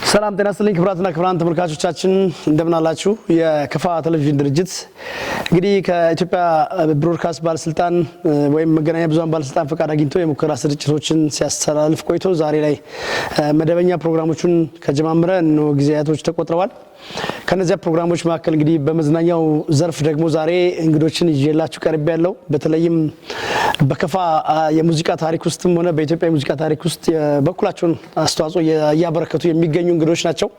ሰላም ጤና ይስጥልኝ ክቡራትና ክቡራን ተመልካቾቻችን፣ እንደምን አላችሁ? የከፋ ቴሌቪዥን ድርጅት እንግዲህ ከኢትዮጵያ ብሮድካስት ባለስልጣን ወይም መገናኛ ብዙኃን ባለስልጣን ፈቃድ አግኝቶ የሙከራ ስርጭቶችን ሲያስተላልፍ ቆይቶ ዛሬ ላይ መደበኛ ፕሮግራሞቹን ከጀማመረ እነሆ ጊዜያቶች ተቆጥረዋል። ከነዚያ ፕሮግራሞች መካከል እንግዲህ በመዝናኛው ዘርፍ ደግሞ ዛሬ እንግዶችን ይዤላችሁ ቀርቤያለሁ። በተለይም በከፋ የሙዚቃ ታሪክ ውስጥም ሆነ በኢትዮጵያ የሙዚቃ ታሪክ ውስጥ የበኩላቸውን አስተዋጽኦ እያበረከቱ የሚገኙ እንግዶች ናቸው።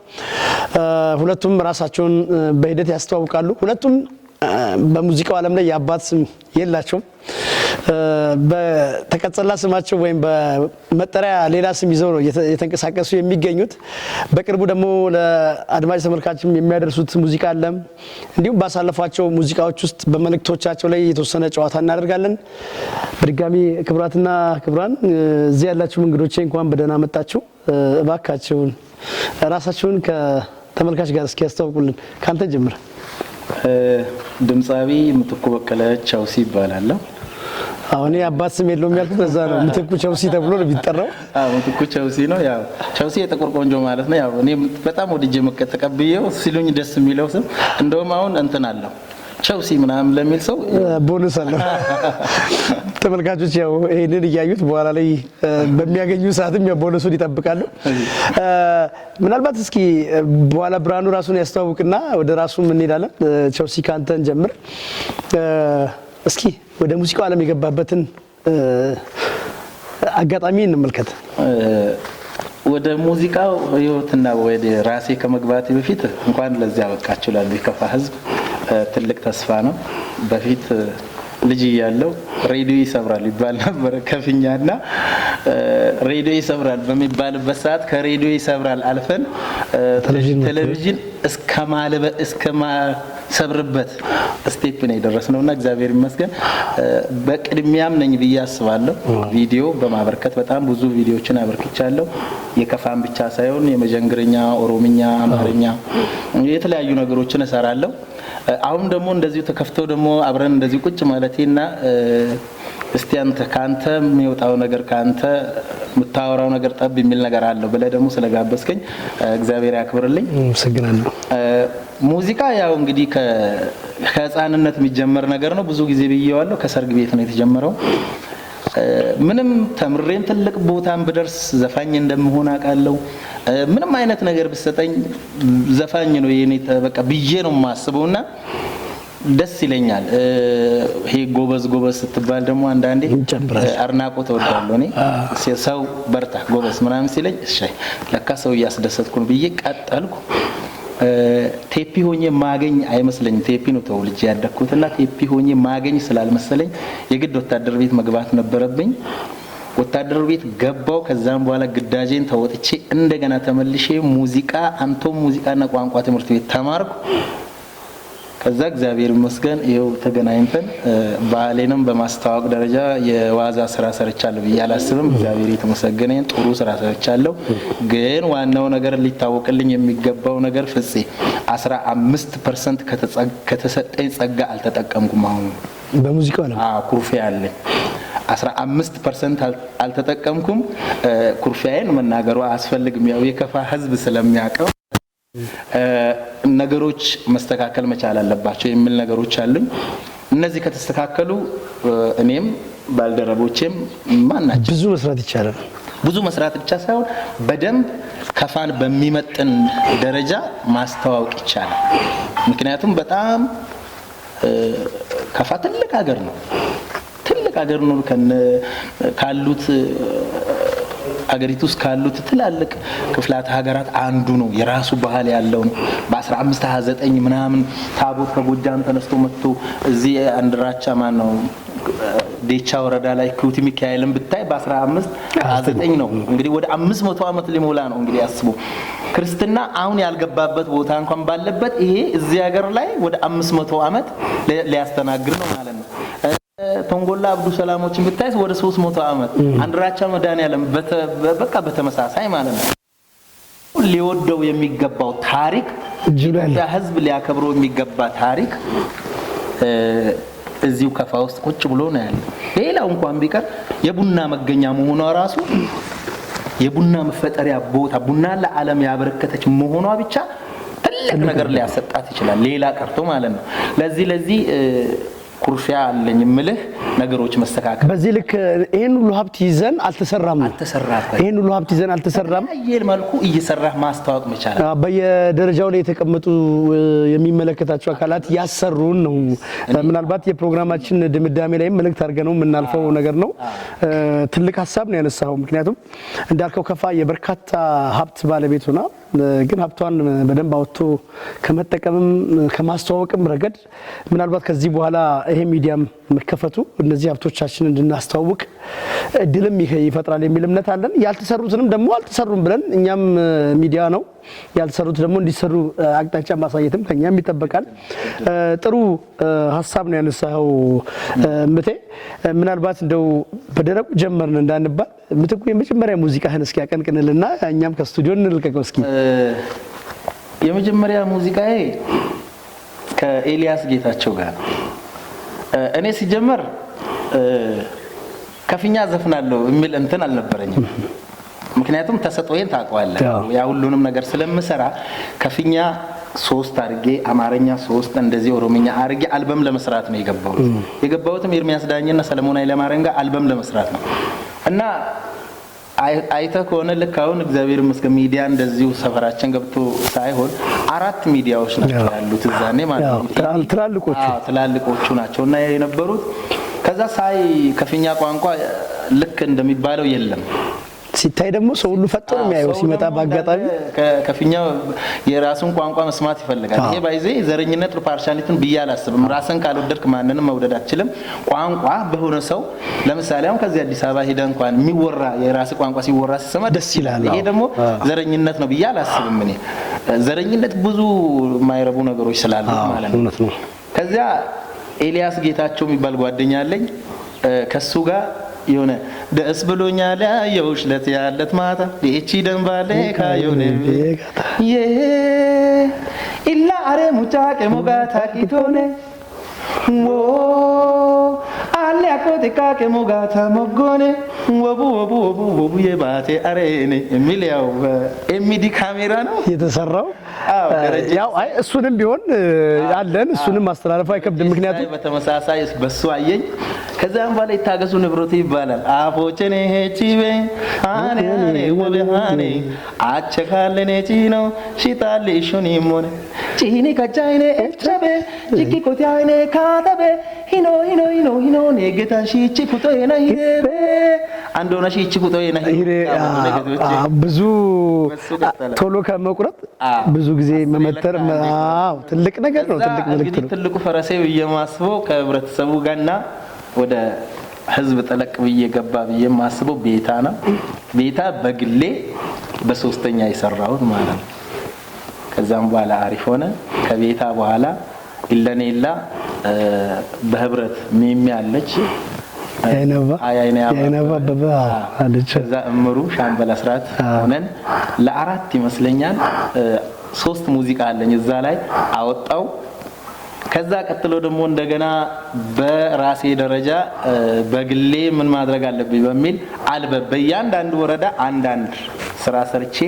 ሁለቱም ራሳቸውን በሂደት ያስተዋውቃሉ። ሁለቱም በሙዚቃው ዓለም ላይ የአባት ስም የላቸውም። በተቀጸላ ስማቸው ወይም በመጠሪያ ሌላ ስም ይዘው ነው እየተንቀሳቀሱ የሚገኙት። በቅርቡ ደግሞ ለአድማጭ ተመልካችም የሚያደርሱት ሙዚቃ አለ። እንዲሁም ባሳለፏቸው ሙዚቃዎች ውስጥ በመልእክቶቻቸው ላይ የተወሰነ ጨዋታ እናደርጋለን። በድጋሚ ክቡራትና ክቡራን፣ እዚህ ያላችሁ እንግዶቼ እንኳን በደህና መጣችሁ። እባካችሁን ራሳችሁን ከተመልካች ጋር እስኪ ያስተዋውቁልን። ካንተ ጀምር። ድምፃዊ ምትኩ በቀለ ቸውሲ ይባላለሁ። አሁን የአባት ስም የለውም ያልኩት ለዛ ነው። ምትኩ ቸውሲ ተብሎ ነው የሚጠራው። አዎ፣ ምትኩ ቸውሲ ነው። ያው ቸውሲ የጥቁር ቆንጆ ማለት ነው። ያው እኔ በጣም ወድጄ ተቀብዬው ሲሉኝ ደስ የሚለው ስም፣ እንደውም አሁን እንትን አለው፣ ቸውሲ ምናምን ለሚል ሰው ቦነስ አለው። ተመልካቾች ያው ይሄንን እያዩት በኋላ ላይ በሚያገኙ ሰዓትም ያው ቦነሱን ይጠብቃሉ። ምናልባት እስኪ በኋላ ብርሃኑ ራሱን ያስተዋውቅና ወደ ራሱም እንሄዳለን። ቸውሲ፣ ካንተን ጀምር። እስኪ ወደ ሙዚቃው ዓለም የገባበትን አጋጣሚ እንመልከት። ወደ ሙዚቃው ህይወትና ወደ ራሴ ከመግባቴ በፊት እንኳን ለዚያ አበቃችሁ ላሉ የከፋ ህዝብ ትልቅ ተስፋ ነው። በፊት ልጅ እያለሁ ሬዲዮ ይሰብራል ይባል ነበረ ከፍኛና ሬዲዮ ይሰብራል በሚባልበት ሰዓት ከሬዲዮ ይሰብራል አልፈን ቴሌቪዥን እስከማሰብርበት step ነው የደረስነው እና እግዚአብሔር ይመስገን በቅድሚያም ነኝ ብዬ አስባለሁ። ቪዲዮ በማበርከት በጣም ብዙ ቪዲዮዎችን አበርክቻለሁ። የከፋን ብቻ ሳይሆን የመጀንግርኛ፣ ኦሮምኛ፣ አማርኛ የተለያዩ ነገሮችን እሰራለሁ። አሁን ደግሞ እንደዚሁ ተከፍተው ደግሞ አብረን እንደዚሁ ቁጭ ማለቴና እስቲ አንተ ካንተ የሚወጣው ነገር፣ ካንተ የምታወራው ነገር ጠብ የሚል ነገር አለው ብለህ ደግሞ ስለጋበዝከኝ እግዚአብሔር ያክብርልኝ። አመሰግናለሁ። ሙዚቃ ያው እንግዲህ ከህፃንነት የሚጀመር ነገር ነው። ብዙ ጊዜ ብዬዋለሁ። ከሰርግ ቤት ነው የተጀመረው። ምንም ተምሬም ትልቅ ቦታም ብደርስ ዘፋኝ እንደምሆን አውቃለሁ። ምንም አይነት ነገር ብሰጠኝ ዘፋኝ ነው የኔ በቃ ብዬ ነው የማስበውና ደስ ይለኛል። ይሄ ጎበዝ ጎበዝ ስትባል ደግሞ አንዳንዴ አድናቆት እወዳለሁ። እኔ ሰው በርታ ጎበዝ ምናምን ሲለኝ እሺ ለካ ሰው እያስደሰትኩ ነው ብዬ ቀጠልኩ። ቴፒ ሆኜ ማገኝ አይመስለኝም። ቴፒ ነው ተወልጄ ያደግኩት እና ቴፒ ሆኜ ማገኝ ስላልመሰለኝ የግድ ወታደር ቤት መግባት ነበረብኝ። ወታደር ቤት ገባው። ከዛም በኋላ ግዳጄን ተወጥቼ እንደገና ተመልሼ ሙዚቃ አንቶም ሙዚቃና ቋንቋ ትምህርት ቤት ተማርኩ። ከዛ እግዚአብሔር ይመስገን ይኸው ተገናኝተን ባህሌንም በማስተዋወቅ ደረጃ የዋዛ ስራ ሰርቻለሁ ብዬ አላስብም። እግዚአብሔር የተመሰገነ፣ ጥሩ ስራ ሰርቻለሁ። ግን ዋናው ነገር ሊታወቅልኝ የሚገባው ነገር ፍፄ፣ 15% ከተሰጠኝ ጸጋ አልተጠቀምኩም። አሁን በሙዚቃው ነው። አዎ፣ ኩርፊያ አለኝ። 15% አልተጠቀምኩም። ኩርፊያዬን መናገሩ አያስፈልግም። ያው የከፋ ህዝብ ስለሚያውቀው ነገሮች መስተካከል መቻል አለባቸው የሚል ነገሮች አሉኝ። እነዚህ ከተስተካከሉ እኔም ባልደረቦቼም ማን ናቸው ብዙ መስራት ይቻላል። ብዙ መስራት ብቻ ሳይሆን በደንብ ከፋን በሚመጥን ደረጃ ማስተዋወቅ ይቻላል። ምክንያቱም በጣም ከፋ ትልቅ ሀገር ነው። ትልቅ ሀገር ነው። ካሉት አገሪቱ ውስጥ ካሉት ትላልቅ ክፍላተ ሀገራት አንዱ ነው። የራሱ ባህል ያለው ነው። በ1529 ምናምን ታቦት ከጎጃም ተነስቶ መጥቶ እዚህ አንድራቻ ማን ነው ዴቻ ወረዳ ላይ ክሁት ሚካኤልን ብታይ በ1529 ነው። እንግዲህ ወደ 500 ዓመት ሊሞላ ነው። እንግዲህ አስቡ፣ ክርስትና አሁን ያልገባበት ቦታ እንኳን ባለበት ይሄ እዚህ ሀገር ላይ ወደ 500 ዓመት ሊያስተናግድ ነው ማለት ነው። ቶንጎላ አብዱ ሰላሞችን ብታይ ወደ 300 ዓመት፣ አንድራቻ መድኃኒዓለም በቃ በተመሳሳይ ማለት ነው። ሊወደው የሚገባው ታሪክ፣ ኢትዮጵያ ሕዝብ ሊያከብረው የሚገባ ታሪክ እዚሁ ከፋ ውስጥ ቁጭ ብሎ ነው ያለው። ሌላው እንኳን ቢቀር የቡና መገኛ መሆኗ ራሱ የቡና መፈጠሪያ ቦታ፣ ቡና ለዓለም ያበረከተች መሆኗ ብቻ ትልቅ ነገር ሊያሰጣት ይችላል። ሌላ ቀርቶ ማለት ነው። ለዚህ ኩርፊያ አለኝ የምልህ ነገሮች መስተካከል በዚህ ልክ ይሄን ሁሉ ሀብት ይዘን አልተሰራም ነው። አልተሰራበት። ይሄን ሁሉ ሀብት ይዘን አልተሰራም። በተለያየ መልኩ እየሰራህ ማስተዋወቅ መቻል በየደረጃው ላይ የተቀመጡ የሚመለከታቸው አካላት ያሰሩን ነው። ምናልባት የፕሮግራማችን ድምዳሜ ላይም መልእክት አድርገን ነው የምናልፈው ነገር ነው። ትልቅ ሀሳብ ነው ያነሳው። ምክንያቱም እንዳልከው ከፋ የበርካታ ሀብት ባለቤት ሆና ግን ሀብቷን በደንብ አውጥቶ ከመጠቀምም ከማስተዋወቅም ረገድ ምናልባት ከዚህ በኋላ ይሄ ሚዲያም መከፈቱ እነዚህ ሀብቶቻችንን እንድናስተዋውቅ እድልም ይፈጥራል የሚል እምነት አለን። ያልተሰሩትንም ደግሞ አልተሰሩም ብለን እኛም ሚዲያ ነው፣ ያልተሰሩት ደግሞ እንዲሰሩ አቅጣጫ ማሳየትም ከኛም ይጠበቃል። ጥሩ ሀሳብ ነው ያነሳኸው ምቴ። ምናልባት እንደው በደረቁ ጀመርን እንዳንባል ምትኩ የመጀመሪያ ሙዚቃህን እስኪ ያቀንቅንልና እኛም ከስቱዲዮ እንልቀቀው እስኪ። የመጀመሪያ ሙዚቃዬ ከኤልያስ ጌታቸው ጋር ነው። እኔ ሲጀመር ከፍኛ ዘፍናለሁ የሚል እንትን አልነበረኝም። ምክንያቱም ተሰጥኦዬን ታውቀዋለህ። ያ ሁሉንም ነገር ስለምሰራ ከፍኛ 3 አድርጌ፣ አማርኛ 3፣ እንደዚህ ኦሮምኛ አድርጌ አልበም ለመስራት ነው የገባሁት። የገባሁትም ኤርሚያስ ዳኘና ሰለሞን ኃይለማርያም ጋር አልበም ለመስራት ነው። እና አይተህ ከሆነ ልክ አሁን እግዚአብሔር ይመስገን ሚዲያ እንደዚሁ ሰፈራችን ገብቶ ሳይሆን 4 ሚዲያዎች ናቸው ያሉት እዛኔ ማለት ነው። ትላልቆቹ። አዎ፣ ትላልቆቹ ናቸው እና የነበሩት። ከዛ ሳይ ከፍኛ ቋንቋ ልክ እንደሚባለው የለም። ሲታይ ደግሞ ሰው ሁሉ ፈጥኖ ነው የሚያየው ሰው ሲመጣ ደግሞ በአጋጣሚ። እንዳለ ከፍኛ የራሱን ቋንቋ መስማት ይፈልጋል። ይሄ by the way ዘረኝነት partiality ን ብዬ አላስብም። ራስን ካልወደድክ ማንንም መውደድ አትችልም። ቋንቋ በሆነ ሰው ለምሳሌ አሁን ከዚህ አዲስ አበባ ሄደህ እንኳን የሚወራ የራስ ቋንቋ ሲወራ ሲሰማ ደስ ይላል። ይሄ ደግሞ ዘረኝነት ነው ብዬ አላስብም። እኔ ዘረኝነት ብዙ የማይረቡ ነገሮች ስላሉ ማለት ነው። እውነት ነው። ከዚያ ኤልያስ ጌታቸው የሚባል ጓደኛ አለኝ። ከሱ ጋር የሆነ ደስ ብሎኛል ያየሁሽ ለት ያለት ማታ እቺ ደንባሌ ካዮኔ የ ኢላ አሬ ሙጫቄ ሞጋታ ኪቶኔ ወ አለ አኮቴካ ከሞጋታ ሞጎኔ ወቡ ወቡ ወቡ ወቡ የባቴ አሬኔ የሚል ያው በኤምዲ ካሜራ ነው የተሰራው። አዎ፣ ደረጀ ያው አይ እሱንም ቢሆን አለን፣ እሱንም ማስተላለፉ አይከብድም። ምክንያቱም በተመሳሳይ በሱ አየኝ። ከዛም በኋላ ይታገሱ ንብረቱ ይባላል። አፎቸኔ ሄቺቤ አኔ አኔ ወለሃኔ አቸካለኔ ቺኖ ሽታሌ ሹኒ ሞኔ ቺኒ ከቻይኔ ኤቸቤ ቺኪ ኮቲያይኔ ካተቤ ሂኖ ሂኖ ሂኖ ሂኖ ኔጌታ ሺቺ ኩቶዬና ሂሬ አንዶና ሺቺ ኩቶዬና ሂሬ ብዙ በሱ ቀጠለ። ቶሎ ከመቁረጥ ብዙ ጊዜ መመተር አዎ ትልቅ ነገር ነው። ትልቅ መልእክት እንግዲህ ነው። ትልቁ ፈረሴ ብዬ የማስበው ከህብረተሰቡ ጋርና ወደ ህዝብ ጠለቅ ብዬ ገባ ብዬ የማስበው ቤታ ነው። ቤታ በግሌ በሶስተኛ የሰራሁት ማለት ነው። ከዛም በኋላ አሪፍ ሆነ። ከቤታ በኋላ ኢለኔላ በህብረት ሚሚ አለች። የአይነባ አይ የአይነባ አበበ አለች። ከዛ እምሩ ሻምበል አስራት ሆነን ለአራት ይመስለኛል 3 ሙዚቃ አለኝ እዛ ላይ አወጣው። ከዛ ቀጥሎ ደግሞ እንደገና በራሴ ደረጃ በግሌ ምን ማድረግ አለብኝ በሚል አልበም በእያንዳንዱ ወረዳ አንዳንድ ስራ ሰርቼ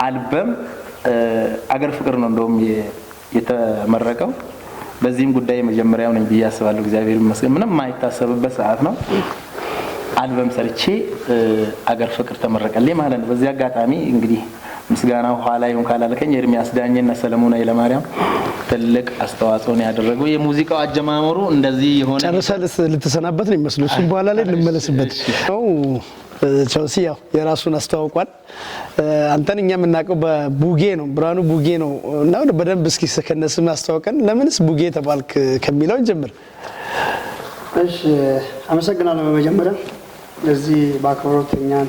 አልበም አገር ፍቅር ነው እንደውም የተመረቀው። በዚህም ጉዳይ የመጀመሪያው ነኝ ብዬ አስባለሁ። እግዚአብሔር ይመስገን ምንም የማይታሰብበት ሰዓት ነው። አልበም ሰርቼ አገር ፍቅር ተመረቀልኝ ማለት ነው። በዚህ አጋጣሚ እንግዲህ ምስጋናው ኋላ ይሁን ካላልከኝ ኤርሚያስ ዳኘና ሰለሞን ኃይለማርያም ትልቅ አስተዋጽኦ ነው ያደረገው። የሙዚቃው አጀማመሩ እንደዚህ የሆነ ጨርሰህ ልትሰናበት ነው የሚመስለው። እሱም በኋላ ላይ እንመለስበት ነው። ቸልሲ ያው የራሱን አስተዋውቋል። አንተን እኛ የምናውቀው በቡጌ ነው፣ ብርሃኑ ቡጌ ነው። እና በደንብ እስኪ ከነስም አስተዋውቀን፣ ለምንስ ቡጌ ተባልክ ከሚለው ጀምር። እሺ፣ አመሰግናለሁ። በመጀመሪያ ለዚህ በአክብሮት እኛን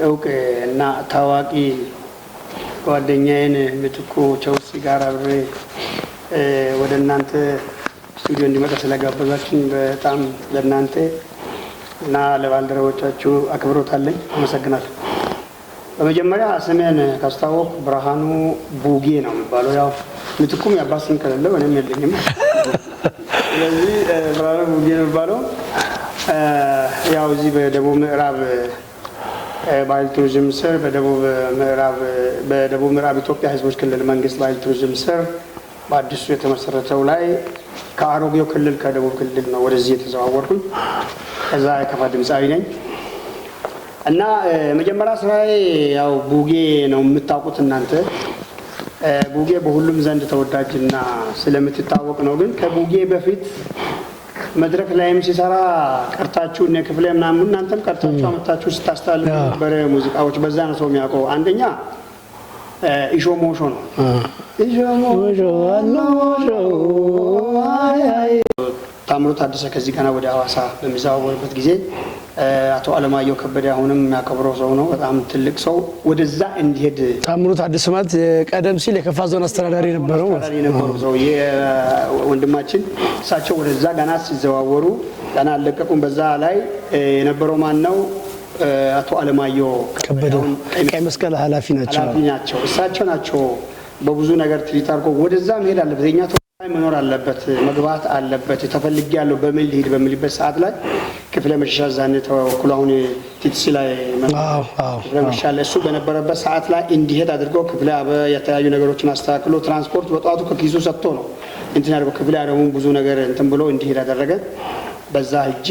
እውቅ እና ታዋቂ ጓደኛዬን ምትኩ ቸልሲ ጋር አብሬ ወደ እናንተ ስቱዲዮ እንዲመጣ ስለጋበዛችን በጣም ለእናንተ እና ለባልደረቦቻችሁ አክብሮት አለኝ። አመሰግናለሁ። በመጀመሪያ ስሜን ካስተዋወቅኩ ብርሃኑ ቡጌ ነው የሚባለው። ያው ምትኩም የአባት ስም ከሌለው እኔም የለኝም። ስለዚህ ብርሃኑ ቡጌ ነው የሚባለው። ያው እዚህ በደቡብ ምዕራብ ባህል ቱሪዝም ስር በደቡብ ምዕራብ ኢትዮጵያ ሕዝቦች ክልል መንግስት ባህል ቱሪዝም ስር በአዲሱ የተመሰረተው ላይ ከአሮጌው ክልል ከደቡብ ክልል ነው ወደዚህ የተዘዋወርኩኝ። ከዛ የከፋ ድምፃዊ ነኝ እና መጀመሪያ ስራዬ ያው ቡጌ ነው የምታውቁት እናንተ። ቡጌ በሁሉም ዘንድ ተወዳጅና ስለምትታወቅ ነው። ግን ከቡጌ በፊት መድረክ ላይም ሲሰራ ቀርታችሁ እነ ክፍሌ ምናምን እናንተም ቀርታችሁ አመታችሁ ስታስተላልፉ የነበረ ሙዚቃዎች በዛ ነው ሰው የሚያውቀው። አንደኛ ኢሾ ሞሾ ነው። ኢሾ ሞሾ አሎ ሞሾ አይ አይ። ታምሩ ታደሰ ከዚህ ገና ወደ ሐዋሳ በሚዘዋወርበት ጊዜ አቶ አለማየሁ ከበደ አሁንም የሚያከብረው ሰው ነው። በጣም ትልቅ ሰው ወደዛ እንዲሄድ ታምሩ ታደሰ ማለት ቀደም ሲል የከፋ ዞን አስተዳዳሪ ነበረው። አስተዳዳሪ የነበሩ ሰው ወንድማችን፣ እሳቸው ወደዛ ገና ሲዘዋወሩ ገና አልለቀቁም። በዛ ላይ የነበረው ማን ነው? አቶ አለማየሁ ከበደ አሁን ቀይ መስቀል ኃላፊ ናቸው። ኃላፊ ናቸው። እሳቸው ናቸው በብዙ ነገር treat አድርጎ ወደዛ መሄድ አለበት፣ የኛ ተወካይ መኖር አለበት፣ መግባት አለበት፣ ተፈልጌ ያለው በምን ልሂድ በሚልበት ሰዓት ላይ ክፍለ መሸሻ ዛኔ ተወክሎ አሁን TTC ላይ አዎ አዎ ክፍለ መሸሻ ላይ እሱ በነበረበት ሰዓት ላይ እንዲሄድ አድርጎ ክፍለ አበ የተለያዩ ነገሮችን አስተካክሎ ትራንስፖርት በጠዋቱ ከኪሱ ሰጥቶ ነው እንትን አድርጎ ክፍለ አረሙን ብዙ ነገር እንትን ብሎ እንዲሄድ አደረገ። በዛ ሂጄ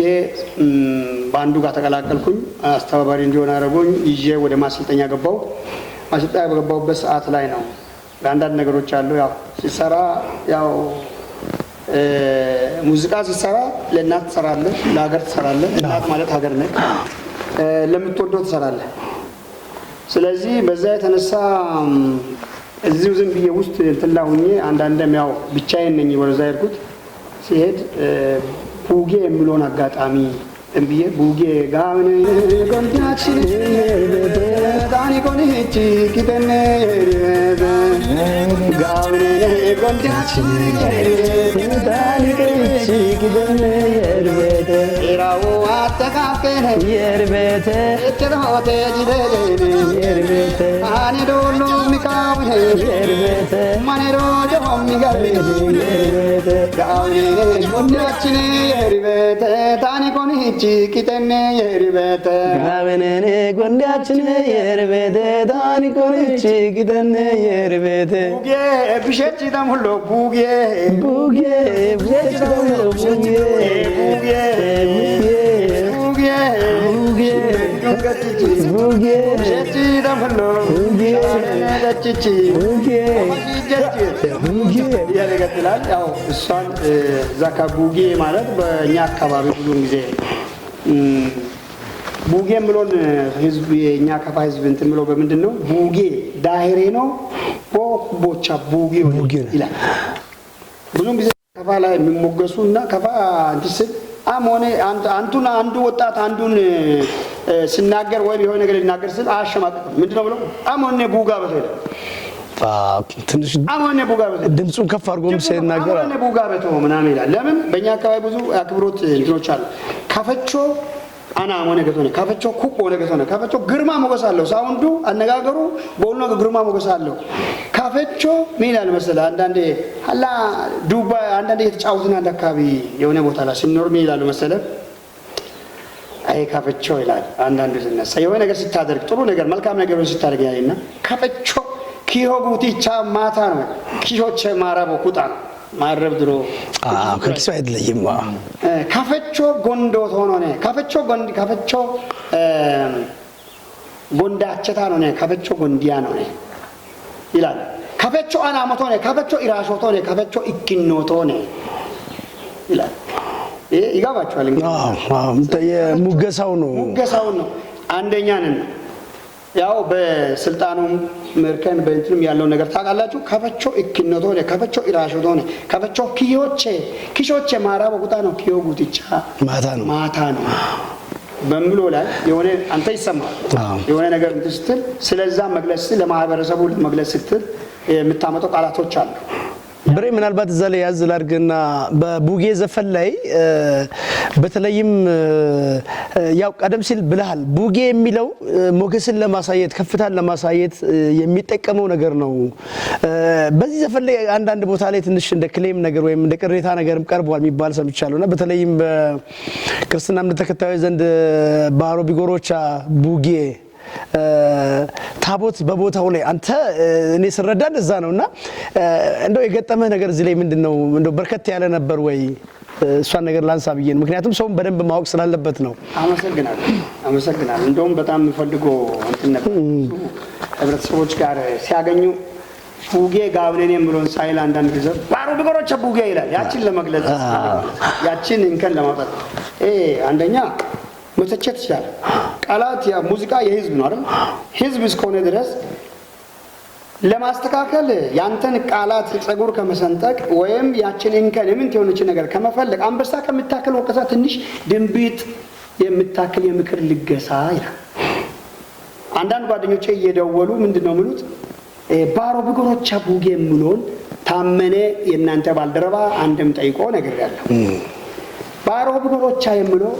በአንዱ ጋር ተቀላቀልኩኝ። አስተባባሪ እንዲሆን አደረጉኝ። ይዤ ወደ ማሰልጠኛ ገባው። ማሰልጠኛ በገባሁበት ሰዓት ላይ ነው አንዳንድ ነገሮች አሉ። ያው ሲሰራ ያው ሙዚቃ ሲሰራ ለእናት ትሰራለህ፣ ለሀገር ትሰራለህ። እናት ማለት ሀገር ነች። ለምትወደው ትሰራለህ። ስለዚህ በዛ የተነሳ እዚሁ ዝም ብዬ ውስጥ እንትን ላይ ሁኜ አንዳንዴም ያው ብቻዬን ነኝ ወደዛ ሄድኩት። ሲሄድ ቡጌ የሚለውን አጋጣሚ እንትን ብዬ ቡጌ ጋምን ጎንዳችን ጣኒ ቆንቺ ኪተኔ ጋምን ጎንዳችን ጣኒ ቆንቺ ኪተኔ የርቤቴ ራው አተካከነ የርቤቴ ጭሮቴ ጅደሌ የርቤቴ አኔ ዶሎ ሚካውኔ የርቤቴ ማኔሮ ጆሚገሬ የርቤቴ ጋውኔ ጎንዳችን የርቤቴ ታኒ ቆንቺ ኪተኔ የርቤቴ ጋበነኔ ጎንዳችን የርቤቴ ጣኒ ቆንቺ ኪተኔ የርቤቴ ቡጌ ብሸች ደምሁሎ ቡጌ ቡጌ ቡጌ ቡጌ ቡጌ ቡጌ ቡጌ ቡጌ ብሸች ደምሁሎ ቡጌ ደችቺ ቡጌ ቡጌ እያለ ይቀጥላል። ያው እሷን እዛ ቡጌ ማለት በእኛ አካባቢ ብዙውን ጊዜ ቡጌ ብሎን ህዝብ የእኛ ከፋ ህዝብ እንትን ብሎ በምንድን ነው ቡጌ ዳሄሬ ነው ቦቻ ቡጌ ቡጌ ይላል። ብዙውን ጊዜ ከፋ ላይ የሚሞገሱ እና ከፋ እንትን ስል አም ሆነ አንቱን አንዱ ወጣት አንዱን ሲናገር ወይም የሆነ ነገር ሊናገር ስል አያሸማቅቅም። ምንድነው ብሎ አም ሆነ ቡጋ በቶ ይላል። ትንሽ አም ሆነ ቡጋ በቶ ድምፁን ከፍ አድርጎም ሲናገር አም ሆነ ቡጋ በቶ ምናምን ይላል። ለምን በእኛ አካባቢ ብዙ አክብሮት እንትኖች አሉ። ካፈቾ አና ሆነ ገቶ ካፈቾ ኩቆ ሆነ ገቶ ካፈቾ ግርማ ሞገስ አለው። ሳውንዱ አነጋገሩ በሁሉ ነገር ግርማ ሞገስ አለው። ካፈቾ ምን ይላል መሰለህ? አንዳንዴ ሀላ ዱባ አንዳንዴ የተጫወትን አንድ አካባቢ የሆነ ቦታ ላይ ሲኖር ምን ይላሉ መሰለህ? አይ ካፈቾ ይላል። አንዳንዱ ሲነሳ የሆነ ነገር ስታደርግ ጥሩ ነገር መልካም ነገር ስታደርግ ያይና ካፈቾ ኪሆ ጉቲቻ ማታ ነው ኪሾቼ ማረቦ ኩጣ ነው ማረብ ድሮ ከኪሱ አይለይም። ካፈቾ ጎንዶ ሆኖ ነው ካፈቾ ጎንድ ካፈቾ ጎንዳቸታ ነው ካፈቾ ጎንዲያ ነው ይላል። ካፈቾ አናሞቶ ነው ካፈቾ ኢራሾቶ ነው ካፈቾ ኢኪኖቶ ነው ይላል። ይሄ ይገባችኋል እንግዲህ። አዎ አዎ፣ የሙገሳው ነው ሙገሳውን ነው። አንደኛ ነን ነው ያው በስልጣኑም ምርከን በእንትኑም ያለው ነገር ታውቃላችሁ። ካፈቾ እክነቶ ሆነ ካፈቾ ኢራሾቶ ሆነ ካፈቾ ኪዮቼ ኪሾቼ ማራ በቁጣ ነው ኪዮ ጉትቻ ማታ ነው ማታ ነው በምሎ ላይ የሆነ አንተ ይሰማል የሆነ ነገር እንትን ስትል ስለዛ መግለጽ ስትል ለማህበረሰቡ መግለጽ ስትል የምታመጣው ቃላቶች አሉ። ብሬ ምናልባት እዛ ላይ ያዝ ላድርግና በቡጌ ዘፈን ላይ በተለይም ያው ቀደም ሲል ብለሃል፣ ቡጌ የሚለው ሞገስን ለማሳየት ከፍታን ለማሳየት የሚጠቀመው ነገር ነው። በዚህ ዘፈን ላይ አንዳንድ ቦታ ላይ ትንሽ እንደ ክሌም ነገር ወይም እንደ ቅሬታ ነገርም ቀርቧል የሚባል ሰምቻለሁ። እና በተለይም በክርስትና እምነት ተከታዮች ዘንድ ባሮ ቢጎሮቻ ቡጌ ታቦት በቦታው ላይ አንተ እኔ ስረዳ እንደዛ ነው። እና እንደው የገጠመህ ነገር እዚህ ላይ ምንድን ነው? እንደው በርከት ያለ ነበር ወይ? እሷን ነገር ላንሳ ብዬ ነው። ምክንያቱም ሰውን በደንብ ማወቅ ስላለበት ነው። አመሰግናለሁ፣ አመሰግናለሁ። እንደውም በጣም የምፈልገው እንትን ነበር፣ ህብረተሰቦች ጋር ሲያገኙ ቡጌ ጋብነን የምለውን ሳይል አንዳንድ ጊዜ ባሮ ቢጎሮቸ ቡጌ ይላል። ያችን ለመግለጽ፣ ያችን እንከን ለማውጣት፣ ይሄ አንደኛ መተቸት ይችላል። ቃላት ያ ሙዚቃ የህዝብ ነው አይደል? ህዝብ እስከሆነ ድረስ ለማስተካከል ያንተን ቃላት ጸጉር ከመሰንጠቅ ወይም ያችን እንከን የምንት የሆነችን ነገር ከመፈለግ አንበሳ ከምታክል ወቀሳ ትንሽ ድንቢጥ የምታክል የምክር ልገሳ ይላል። አንዳንድ ጓደኞቼ እየደወሉ ምንድን ነው የሚሉት? ባሮ ብጎሮቻ ቡጌ የምለውን ታመነ የእናንተ ባልደረባ አንድም ጠይቆ ነግሬያለሁ። ባሮ ብጎሮቻ የምለው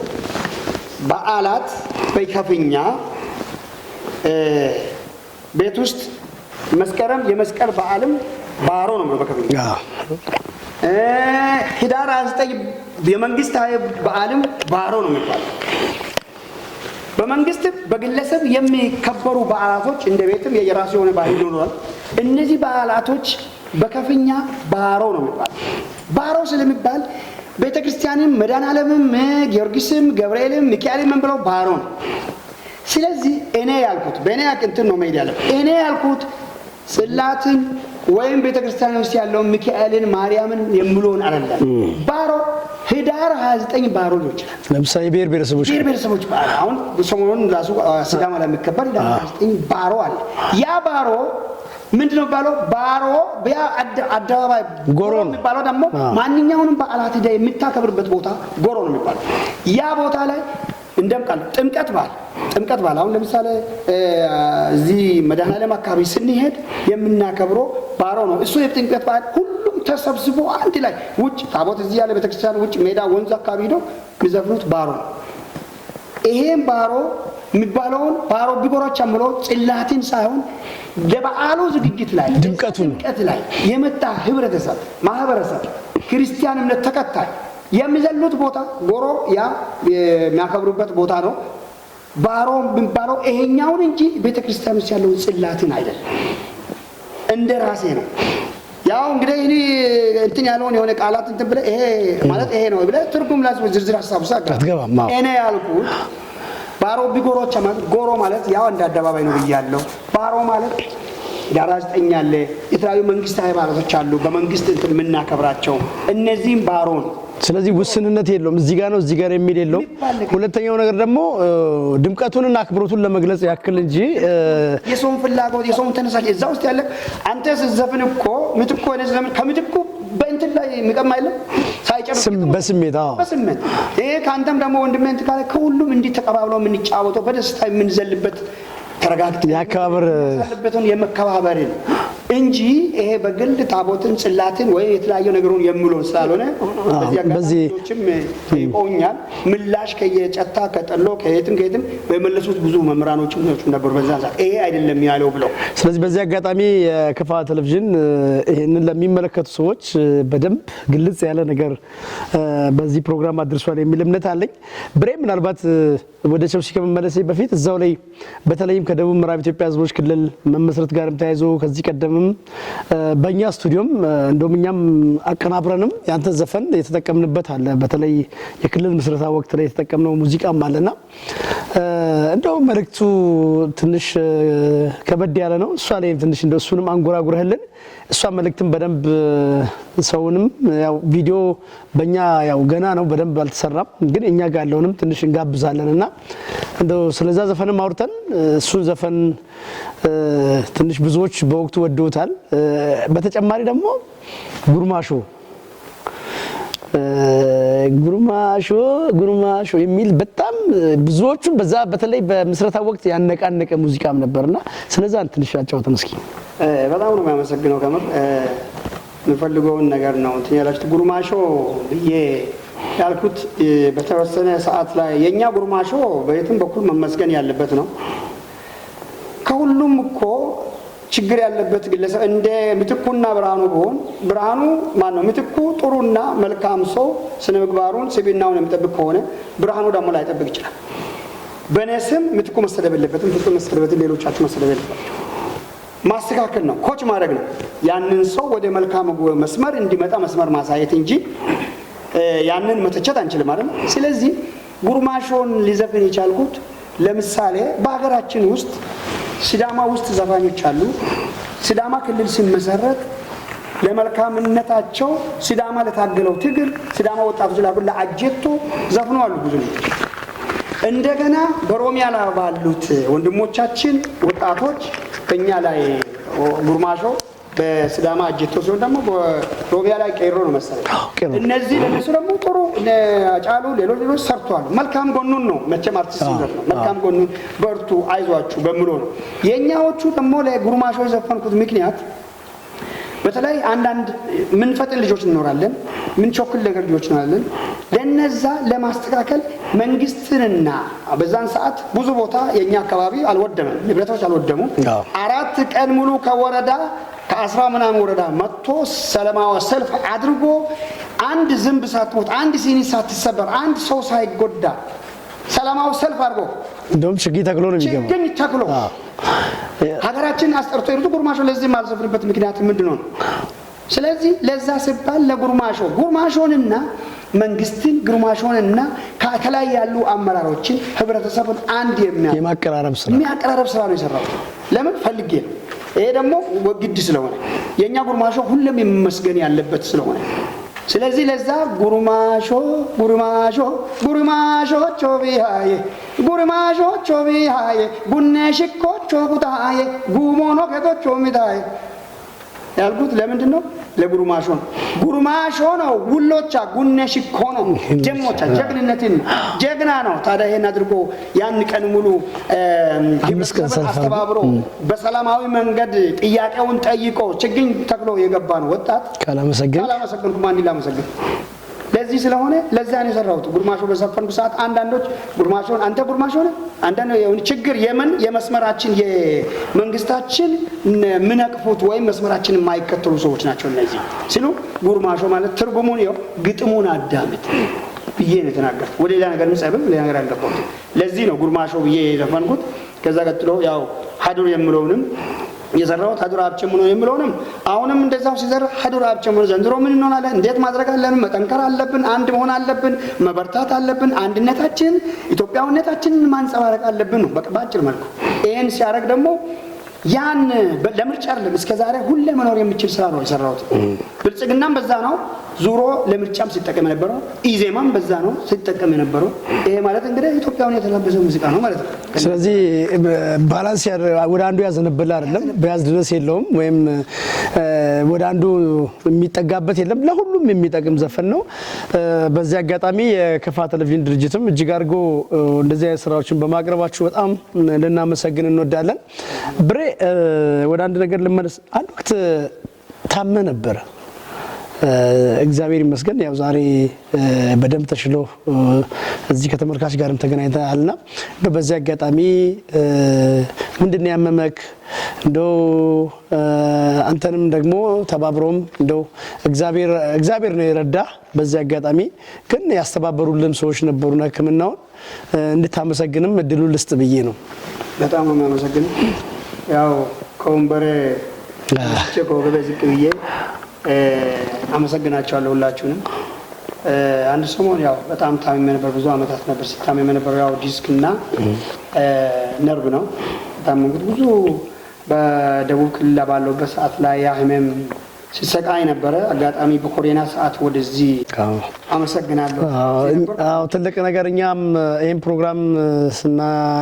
በዓላት በከፍኛ ቤት ውስጥ መስከረም የመስቀል በዓልም ባሮ ነው የምለው በከፍኛ። ህዳር 29 የመንግስት በዓልም ባሮ ነው የሚባለው። በመንግስት በግለሰብ የሚከበሩ በዓላቶች እንደ ቤትም የየራሱ የሆነ ባህል ይኖራል። እነዚህ በዓላቶች በከፍኛ ባሮ ነው የሚባለው። ባሮ ስለሚባል ቤተ ክርስቲያንም መድኃኔዓለምም ጊዮርጊስም ገብርኤልም ሚካኤልም ምን ብለው ባሮ ነው። ስለዚህ እኔ ያልኩት በእኔ እንትን ነው መሄድ ያለብህ። እኔ ያልኩት ጽላትን ወይም ቤተ ክርስቲያን ውስጥ ያለውን ሚካኤልን ማርያምን የምለውን አይደለም። ባሮ ህዳር 29 ባሮ ሊሆን ይችላል። ለምሳሌ ብሔር ብሔረሰቦች ብሔር ብሔረሰቦች በዓል አሁን ሰሞኑን ራሱ ሲዳማ ላይ የሚከበር ህዳር 29 ባሮ አለ። ያ ባሮ ምንድነው የሚባለው? ባሮ ያ አደባባይ ጎሮ ነው የሚባለው። ደግሞ ማንኛውንም በዓላት ሂደህ የምታከብርበት ቦታ ጎሮ ነው የሚባለው። ያ ቦታ ላይ እንደምቃል ጥምቀት በዓል አሁን ለምሳሌ እዚህ መድኃኔዓለም አካባቢ ስንሄድ የምናከብረው ባሮ ነው። እሱ የጥምቀት በዓል ሁሉም ተሰብስቦ አንድ ላይ ውጭ ታቦት እዚህ ያለ ቤተክርስቲያን ውጭ ሜዳ ወንዝ አካባቢ ሄደው የሚዘፍኑት ባሮ ነው። ይሄም ባሮ የሚባለውን ባሮ ቢጎሮች አምሎ ጽላትን ሳይሆን ለበዓሉ ዝግጅት ላይ ድምቀቱን ድምቀት ላይ የመጣ ህብረተሰብ፣ ማህበረሰብ፣ ክርስቲያን እምነት ተከታይ የሚዘሉት ቦታ ጎሮ ያ የሚያከብሩበት ቦታ ነው። ባሮ የሚባለው ይሄኛውን እንጂ ቤተክርስቲያን ውስጥ ያለውን ጽላትን አይደለም። እንደ ራሴ ነው። ያው እንግዲህ እኔ እንትን ያለውን የሆነ ቃላት እንትን ብለህ ይሄ ማለት ይሄ ነው ብለህ ትርጉም ላይ ዝርዝር ሀሳብ ውስጥ አትገባም። አዎ። እኔ ያልኩት ባሮ ቢጎሮቻ ማለት ጎሮ ማለት ያው እንደ አደባባይ ነው ብያለሁ። ባሮ ማለት ህዳር 9 አለ፣ የተለያዩ መንግስታዊ በዓላቶች አሉ፣ በመንግስት እንትን የምናከብራቸው እነዚህም ባሮ ነው። ስለዚህ ውስንነት የለውም። እዚህ ጋር ነው እዚህ ጋር የሚል የለውም። የሚባል ነገር ሁለተኛው ነገር ደግሞ ድምቀቱንና አክብሮቱን ለመግለጽ ያክል እንጂ የሰውን ፍላጎት፣ የሰውን ተነሳሽ እዛ ውስጥ ያለ አንተ ስትዘፍን እኮ ምትኩ እኔ ስዘፍን ከምትኩ በእንትን ላይ የሚቀማ የለም ሳይጨርስ በስሜት አዎ። በስሜት ይሄ ከአንተም ደግሞ ወንድሜ እንትን ካለ ከሁሉም እንዲህ ተቀባብለው የምንጫወተው በደስታ የምንዘልበት ተረጋግተን የአከባበር ያለበትን የመከባበርን እንጂ ይሄ በግል ታቦትን ጽላትን ወይ የተለያዩ ነገሩን የምለውን ስላልሆነ በዚህ አጋጣሚ ሌሎችም ጠይቀውኛል። ምላሽ ከየጨታ ከጠሎ ከየትም ከየትም የመለሱት ብዙ መምህራኖችም ነበሩ በዛ ሰዓት ይሄ አይደለም ያለው ብለው። ስለዚህ በዚህ አጋጣሚ የከፋ ቴሌቪዥን ይሄንን ለሚመለከቱ ሰዎች በደንብ ግልጽ ያለ ነገር በዚህ ፕሮግራም አድርሷል የሚል እምነት አለኝ። ብሬ ምናልባት ወደ ቸብሲ ከመመለሴ በፊት እዛው ላይ በተለይም ከደቡብ ምዕራብ ኢትዮጵያ ሕዝቦች ክልል መመስረት ጋርም ተያይዞ ከዚህ ቀደምም በእኛ ስቱዲዮም እንደውም እኛም አቀናብረንም ያንተ ዘፈን የተጠቀምንበት አለ። በተለይ የክልል ምስረታ ወቅት ላይ የተጠቀምነው ሙዚቃም አለና እንደው መልእክቱ ትንሽ ከበድ ያለ ነው። እሷ ላይ ትንሽ እንደው እሱንም አንጎራጉረህልን እሷ መልእክትም በደንብ ሰውንም ያው ቪዲዮ በእኛ ያው ገና ነው በደንብ አልተሰራም፣ ግን እኛ ጋር ያለውንም ትንሽ እንጋብዛለን እና እንደው ስለዛ ዘፈንም አውርተን እሱን ዘፈን ትንሽ ብዙዎች በወቅቱ ወደውታል። በተጨማሪ ደግሞ ጉርማሾ ጉርማሾ ጉርማሾ የሚል በጣም ብዙዎቹን በዛ በተለይ በምስረታ ወቅት ያነቃነቀ ሙዚቃም ነበርና ስለዛ ትንሽ አጫውተን እስኪ። በጣም ነው የሚያመሰግነው። ከምር የምፈልገውን ነገር ነው እንትን ያላችሁት። ጉርማሾ ብዬ ያልኩት በተወሰነ ሰዓት ላይ የኛ ጉርማሾ በየትም በኩል መመስገን ያለበት ነው። ከሁሉም እኮ ችግር ያለበት ግለሰብ እንደ ምትኩና ብርሃኑ ቢሆን፣ ብርሃኑ ማን ነው? ምትኩ ጥሩና መልካም ሰው ስነ ምግባሩን ስብዕናውን የሚጠብቅ ከሆነ ብርሃኑ ደግሞ ላይጠብቅ ይችላል። በእኔ ስም ምትኩ መሰደብ የለበትም፣ ፍጹም መሰደብ የለበትም፣ ሌሎቻችሁ መሰደብ የለባቸው። ማስተካከል ነው፣ coach ማድረግ ነው። ያንን ሰው ወደ መልካም መስመር እንዲመጣ መስመር ማሳየት እንጂ ያንን መተቸት አንችልም አይደል? ስለዚህ ጉርማሾን ሊዘፍን የቻልኩት ለምሳሌ በሀገራችን ውስጥ ሲዳማ ውስጥ ዘፋኞች አሉ። ሲዳማ ክልል ሲመሰረት ለመልካምነታቸው ሲዳማ ለታገለው ትግል ሲዳማ ወጣቶች ላሉ ለአጀቶ ዘፍነው አሉ ብዙ ልጆች። እንደገና በኦሮሚያ ላይ ባሉት ወንድሞቻችን ወጣቶች በእኛ ላይ ጉርማሾ በሲዳማ አጀቶ ሲሆን ደግሞ በኦሮሚያ ላይ ቄሮ ነው መሰለኝ። ቄሮ። እነዚህ ለነሱ ደግሞ ጥሩ እነ ጫሉ ሌሎች ሌሎች ሰርተዋል። መልካም ጎኑን ነው መቼም አርቲስት ሲዘፍ ነው መልካም ጎኑን በርቱ፣ አይዟችሁ በምሎ ነው። የእኛዎቹ ደግሞ ለጉርማሾ የዘፈንኩት ምክንያት በተለይ አንዳንድ ምንፈጥን ልጆች እንኖራለን፣ ምንቾክል ነገር ልጆች እንኖራለን። ለነዛ ለማስተካከል መንግስትንና በዛን ሰዓት ብዙ ቦታ የኛ አካባቢ አልወደመም፣ ንብረቶች አልወደሙም። 4 ቀን ሙሉ ከወረዳ ከ10 ምናምን ወረዳ መጥቶ ሰላማዊ ሰልፍ አድርጎ አንድ ዝንብ ሳትሞት፣ አንድ ሲኒ ሳትሰበር፣ አንድ ሰው ሳይጎዳ ሰላማዊ ሰልፍ አድርጎ እንደውም ችግኝ ተክሎ ነው የሚገባው። ችግኝ ተክሎ ሀገራችን አስጠርቶ የሩቱ ጉርማሾ ለዚህ የማልዘፍንበት ምክንያት ምንድን ነው? ስለዚህ ለዛ ሲባል ለጉርማሾ ጉርማሾንና መንግስትን ጉርማሾንና ከላይ ያሉ አመራሮችን ህብረተሰቡን አንድ የማቀራረብ ስራ የሚያቀራረብ ስራ ነው የሰራው። ለምን ፈልጌ ነው። ይሄ ደግሞ ግድ ስለሆነ የእኛ ጉርማሾ ሁሉም የሚመስገን ያለበት ስለሆነ ስለዚህ ለዛ ጉርማሾ ጉርማሾ ጉርማሾ ቾቢሃዬ ጉርማሾ ቾቢሃዬ ቡኔ ሽኮቾ ኩታዬ ጉሞኖ ከቶቾ ሚታዬ ያልኩት ለምንድን ነው? ለጉርማሾ ነው። ጉርማሾ ነው ውሎቻ ጉኔ ሽኮ ነው ጀሞቻ ጀግንነትን ነው ጀግና ነው። ታዲያ ይሄን አድርጎ ያን ቀን ሙሉ 5 ቀን ህብረተሰብን ሰልፍ አድርጎ፣ አስተባብሮ በሰላማዊ መንገድ ጥያቄውን ጠይቆ ችግኝ ተክሎ የገባ ነው ወጣት ካላመሰገን ካላመሰገንኩ ማን ላመሰግን? ለዚህ ስለሆነ ለዛ ነው የሰራሁት። ጉርማሾ በዘፈንኩ ሰዓት አንዳንዶች ጉርማሾን አንተ ጉርማሾ ነህ፣ አንዳንድ የሆነ ችግር የምን የመስመራችን የመንግስታችን ምነቅፉት ወይም መስመራችን የማይከተሉ ሰዎች ናቸው እነዚህ ሲሉ ጉርማሾ ማለት ትርጉሙን ይኸው ግጥሙን አዳምጥ ብዬ ነው የተናገርኩት። ወደ ሌላ ነገር ጸብም ሌላ ነገር አልገባሁትም። ለዚህ ነው ጉርማሾ ብዬ የዘፈንኩት። ከዛ ቀጥሎ ያው ሀዱር የምለውንም የሰራሁት ሀዱር አብቸም ነው የምለውንም አሁንም እንደዛው ሲዘራ ሀዱር አብቸም ነው። ዘንድሮ ምን እንሆናለን? እንዴት ማድረግ አለን? መጠንከር አለብን። አንድ መሆን አለብን። መበርታት አለብን። አንድነታችን፣ ኢትዮጵያዊነታችንን ማንጸባረቅ አለብን ነው በቃ በአጭር መልኩ። ይሄን ሲያደርግ ደግሞ ያን ለምርጫ አይደለም እስከ ዛሬ ሁሌ መኖር የሚችል ስራ ነው የሰራሁት። ብልጽግናም በዛ ነው ዙሮ ለምርጫም ሲጠቀም የነበረው፣ ኢዜማም በዛ ነው ሲጠቀም የነበረው። ይሄ ማለት እንግዲህ ኢትዮጵያውን የተላበሰ ሙዚቃ ነው ማለት ነው። ስለዚህ balance ወደ አንዱ ያዘነበለ አይደለም፣ በያዝ ድረስ የለውም ወይም ወደ አንዱ የሚጠጋበት የለም። ለሁሉም የሚጠቅም ዘፈን ነው። በዚህ አጋጣሚ የከፋ ቴሌቪዥን ድርጅትም እጅግ አድርጎ እንደዚህ አይነት ስራዎችን በማቅረባችሁ በጣም ልናመሰግን እንወዳለን። ብሬ ወደ አንድ ነገር ልመለስ። አንድ ወቅት ታመ ነበረ። እግዚአብሔር ይመስገን ያው ዛሬ በደንብ ተሽሎ እዚህ ከተመልካች ጋርም ተገናኝተናልና እንደው በዚህ አጋጣሚ ምንድን ነው ያመመክ? እንደው አንተንም ደግሞ ተባብሮም እንደው እግዚአብሔር ነው የረዳ። በዚህ አጋጣሚ ግን ያስተባበሩልም ሰዎች ነበሩና ሕክምናውን እንድታመሰግንም እድሉን ልስጥ ብዬ ነው። በጣም ነው የማመሰግነው። ያው ከወንበሬ ተነስቼ ከወገቤ ዝቅ ብዬ አመሰግናቸዋለሁ ሁላችሁንም። አንድ ሰሞን ያው በጣም ታምሜ ነበር። ብዙ አመታት ነበር ሲታመም የነበረው ያው ዲስክ እና ነርቭ ነው። በጣም እንግዲህ ብዙ በደቡብ ክልል ባለሁበት ሰዓት ላይ ያ ህመም ሲሰቃይ ነበረ። አጋጣሚ በኮሮና ሰዓት ወደዚህ አመሰግናለሁ። አዎ ትልቅ ነገር እኛም ይህን ፕሮግራም ስና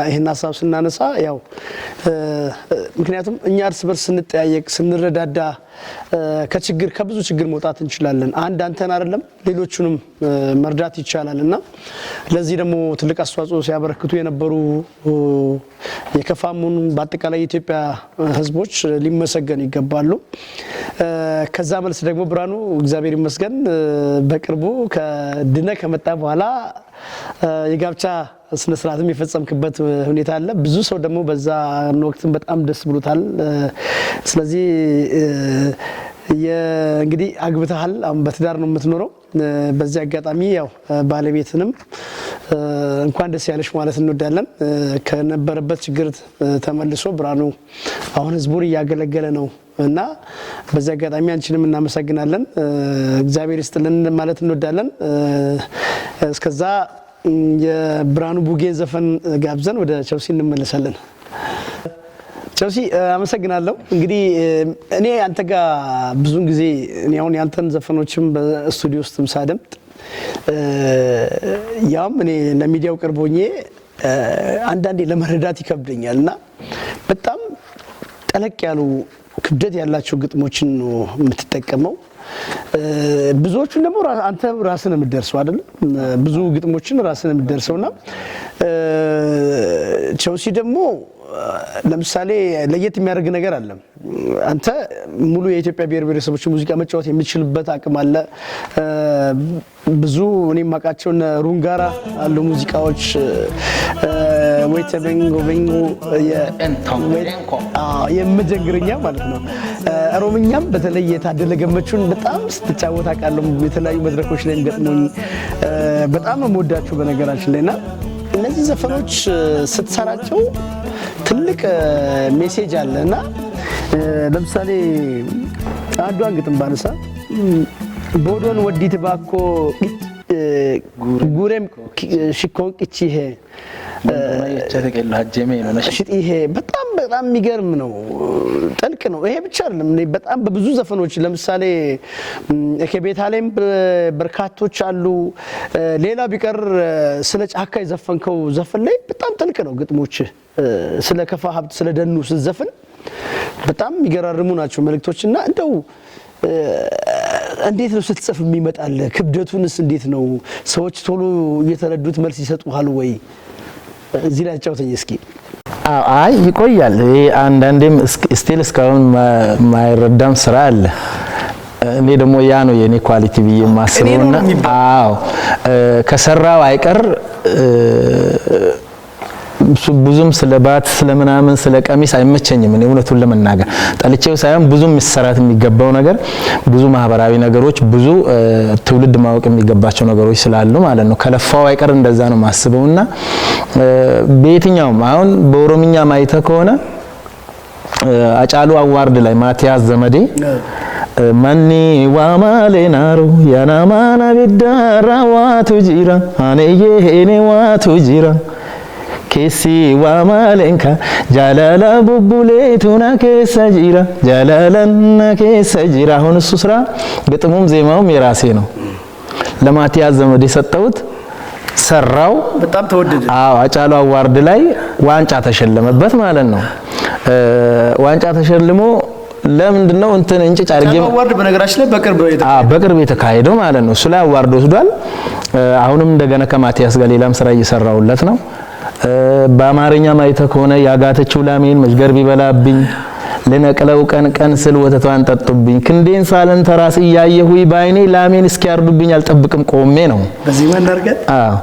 ይህን ሀሳብ ስናነሳ ያው ምክንያቱም እኛ እርስ በርስ ስንጠያየቅ ስንረዳዳ ከችግር ከብዙ ችግር መውጣት እንችላለን። አንድ አንተን አይደለም ሌሎቹንም መርዳት ይቻላል እና ለዚህ ደግሞ ትልቅ አስተዋጽኦ ሲያበረክቱ የነበሩ የከፋም ሆኑ በአጠቃላይ የኢትዮጵያ ሕዝቦች ሊመሰገኑ ይገባሉ። ከዛ መልስ ደግሞ ብርሃኑ እግዚአብሔር ይመስገን በቅርቡ ከድነ ከመጣ በኋላ የጋብቻ ስነ ስርዓትም የፈጸምክበት ሁኔታ አለ። ብዙ ሰው ደግሞ በዛ ወቅትም በጣም ደስ ብሎታል። ስለዚህ እንግዲህ አግብተሃል፣ አሁን በትዳር ነው የምትኖረው። በዚህ አጋጣሚ ያው ባለቤትንም እንኳን ደስ ያለሽ ማለት እንወዳለን። ከነበረበት ችግር ተመልሶ ብርሃኑ አሁን ህዝቡን እያገለገለ ነው እና በዚህ አጋጣሚ አንቺንም እናመሰግናለን። እግዚአብሔር ይስጥልን ማለት እንወዳለን። እስከዛ የብርሃኑ ቡጌን ዘፈን ጋብዘን ወደ ቸልሲ እንመለሳለን። ቸልሲ፣ አመሰግናለሁ። እንግዲህ እኔ አንተ ጋር ብዙን ጊዜ እኔ አሁን ያንተን ዘፈኖችም በስቱዲዮ ውስጥም ሳደምጥ፣ ያም እኔ ለሚዲያው ቅርብ ሆኜ አንዳንዴ ለመረዳት ይከብደኛል እና በጣም ጠለቅ ያሉ ክብደት ያላቸው ግጥሞችን ነው የምትጠቀመው። ብዙዎቹን ደግሞ አንተ ራስህ ነው የምትደርሰው አይደል? ብዙ ግጥሞችን ራስህ ነው የምትደርሰውና ቸልሲ ደግሞ ለምሳሌ ለየት የሚያደርግ ነገር አለ። አንተ ሙሉ የኢትዮጵያ ብሔር ብሔረሰቦች ሙዚቃ መጫወት የሚችልበት አቅም አለ። ብዙ እኔ የማውቃቸው እነ ሩንጋራ አሉ ሙዚቃዎች፣ ወይተ ቤንጎ ቤንጎ የምጀንግርኛ ማለት ነው። ኦሮምኛም በተለይ የታደለ ገመቹን በጣም ስትጫወት አውቃለሁ። የተለያዩ መድረኮች ላይ ገጥሞኝ በጣም ነው የምወዳቸው በነገራችን ላይ። እና እነዚህ ዘፈኖች ስትሰራቸው ትልቅ message አለ እና ለምሳሌ አንዷን ግጥም ባነሳ፣ ቦዶን ወዲት ባኮ ጉሬም ሽኮን ቅቺሄ ይሄ በጣም በጣም የሚገርም ነው፣ ጥልቅ ነው። ይሄ ብቻ አይደለም፣ በጣም በብዙ ዘፈኖች ለምሳሌ ከቤታ ላይም በርካቶች አሉ። ሌላ ቢቀር ስለ ጫካ የዘፈንከው ዘፈን ላይ በጣም ጥልቅ ነው ግጥሞች። ስለ ከፋ ሀብት፣ ስለ ደኑ ስትዘፍን በጣም የሚገራርሙ ናቸው መልእክቶችና እንደው እንዴት ነው ስትጽፍ የሚመጣልህ? ክብደቱንስ እንዴት ነው ሰዎች ቶሎ እየተረዱት መልስ ይሰጡሃል ወይ? እዚህ ላይ አጫውተኝ እስኪ። አይ፣ ይቆያል። ይሄ አንዳንዴም still እስካሁን ማይረዳም ስራ አለ። እኔ ደግሞ ያ ነው የኔ quality ብዬ የማስበውና አዎ፣ ከሰራው አይቀር ብዙም ስለ ባት፣ ስለ ምናምን፣ ስለ ቀሚስ አይመቸኝም። እኔ እውነቱን ለመናገር ጠልቼው ሳይሆን ብዙ መሰራት የሚገባው ነገር፣ ብዙ ማህበራዊ ነገሮች፣ ብዙ ትውልድ ማወቅ የሚገባቸው ነገሮች ስላሉ ማለት ነው። ከለፋው አይቀር እንደዛ ነው ማስበውና በየትኛውም አሁን በኦሮምኛ ማይተ ከሆነ አጫሉ award ላይ ማቲያስ ዘመዴ መኒ ዋማሌ ናሩ ያናማና ቢዳራ ዋቱ ጂራ አኔዬ ሄኔ ዋቱ ጂራ keessi waa maalenka jaalala bubbuleetu na keessa jira jaalalan na keessa jira። አሁን እሱ ስራ ግጥሙም ዜማውም የራሴ ነው። ለማቲያስ ዘመዴ ሰጠሁት፣ ሰራው። በጣም ተወደደ። አዎ፣ አጫሉ award ላይ ዋንጫ ተሸለመበት ማለት ነው። ዋንጫ ተሸልሞ ለምንድን ነው እንትን እንጭጭ አድርጌ award በነገራችን ላይ በቅርብ አዎ፣ በቅርብ የተካሄደው ማለት ነው። እሱ ላይ award ወስዷል። አሁንም እንደገና ከማቲያስ ጋር ሌላም ስራ እየሰራውለት ነው። በአማርኛ ማይተ ከሆነ ያጋተችው ላሜን መዥገር ቢበላብኝ፣ ልነቅለው ቀን ቀን ስል ወተቷን ጠጡብኝ፣ ክንዴን ሳለን ተራስ እያየሁኝ ባይኔ ላሜን እስኪያርዱብኝ አልጠብቅም ቆሜ ነው። በዚህ ማን አድርገህ አዎ።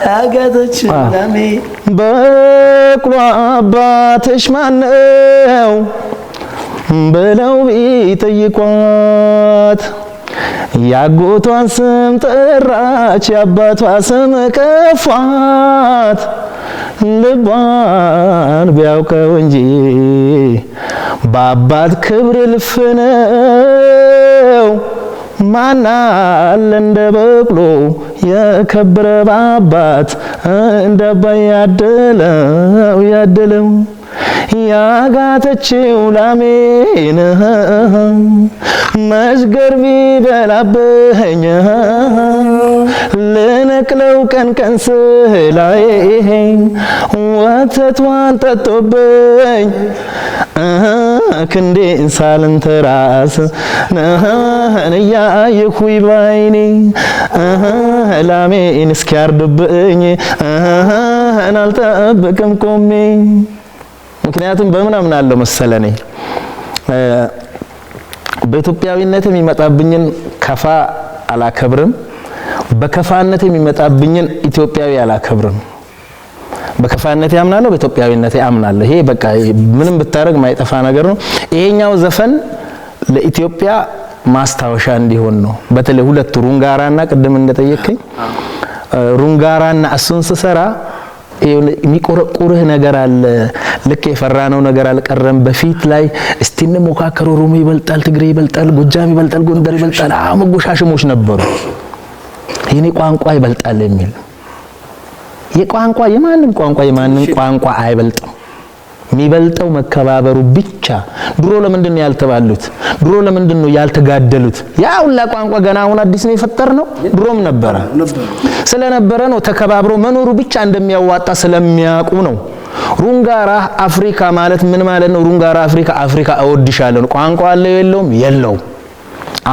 ያጋተች ላሜ። በቅሎ አባትሽ ማነው ብለው ቢጠይቋት ያጎቷን ስም ጠራች፣ የአባቷ ስም ከፏት። ልቧን ቢያውቀው እንጂ በአባት ክብር እልፍ ነው። ማናለ እንደ በቅሎ የከበረ በአባት እንደ አባይ ያደለው ያደለው ያጋተችው ላሜን መዥገር ቢበላብኝ፣ ልነቅለው ቀን ቀን ስላይ ወተቷን ጠጦብኝ፣ ክንዴን ሳልንተራስ እያየሁኝ ባይኔ ላሜን እስኪያርዱብኝ አልጠብቅም ቆሜ። ምክንያቱም በምን አምናለሁ መሰለህ፣ እኔ በኢትዮጵያዊነት የሚመጣብኝን ከፋ አላከብርም፣ በከፋነት የሚመጣብኝን ኢትዮጵያዊ አላከብርም። በከፋነቴ አምናለሁ፣ በኢትዮጵያዊነቴ አምናለሁ። ይሄ በቃ ምንም ብታደርግ ማይጠፋ ነገር ነው። ይሄኛው ዘፈን ለኢትዮጵያ ማስታወሻ እንዲሆን ነው። በተለይ ሁለቱ ሩንጋራና ቅድም እንደጠየከኝ ሩንጋራና እሱን ስሰራ የሚቆረቁርህ ነገር አለ። ልክ የፈራነው ነገር አልቀረም። በፊት ላይ እስቲ እንሞካከር፣ ኦሮሞ ይበልጣል፣ ትግሬ ይበልጣል፣ ጎጃም ይበልጣል፣ ጎንደር ይበልጣል፣ መጎሻሸሞች ነበሩ። የኔ ቋንቋ ይበልጣል የሚል የቋንቋ የማንም ቋንቋ የማንም ቋንቋ አይበልጥም። የሚበልጠው መከባበሩ ብቻ። ድሮ ለምንድን ነው ያልተባሉት? ድሮ ለምንድን ነው ያልተጋደሉት? ያ ሁላ ቋንቋ ገና አሁን አዲስ ነው የፈጠርነው? ድሮም ነበረ። ስለነበረ ነው ተከባብሮ መኖሩ ብቻ እንደሚያዋጣ ስለሚያውቁ ነው። ሩንጋራ አፍሪካ ማለት ምን ማለት ነው? ሩንጋራ አፍሪካ፣ አፍሪካ እወድሻለሁ ነው። ቋንቋ አለው የለውም? የለውም።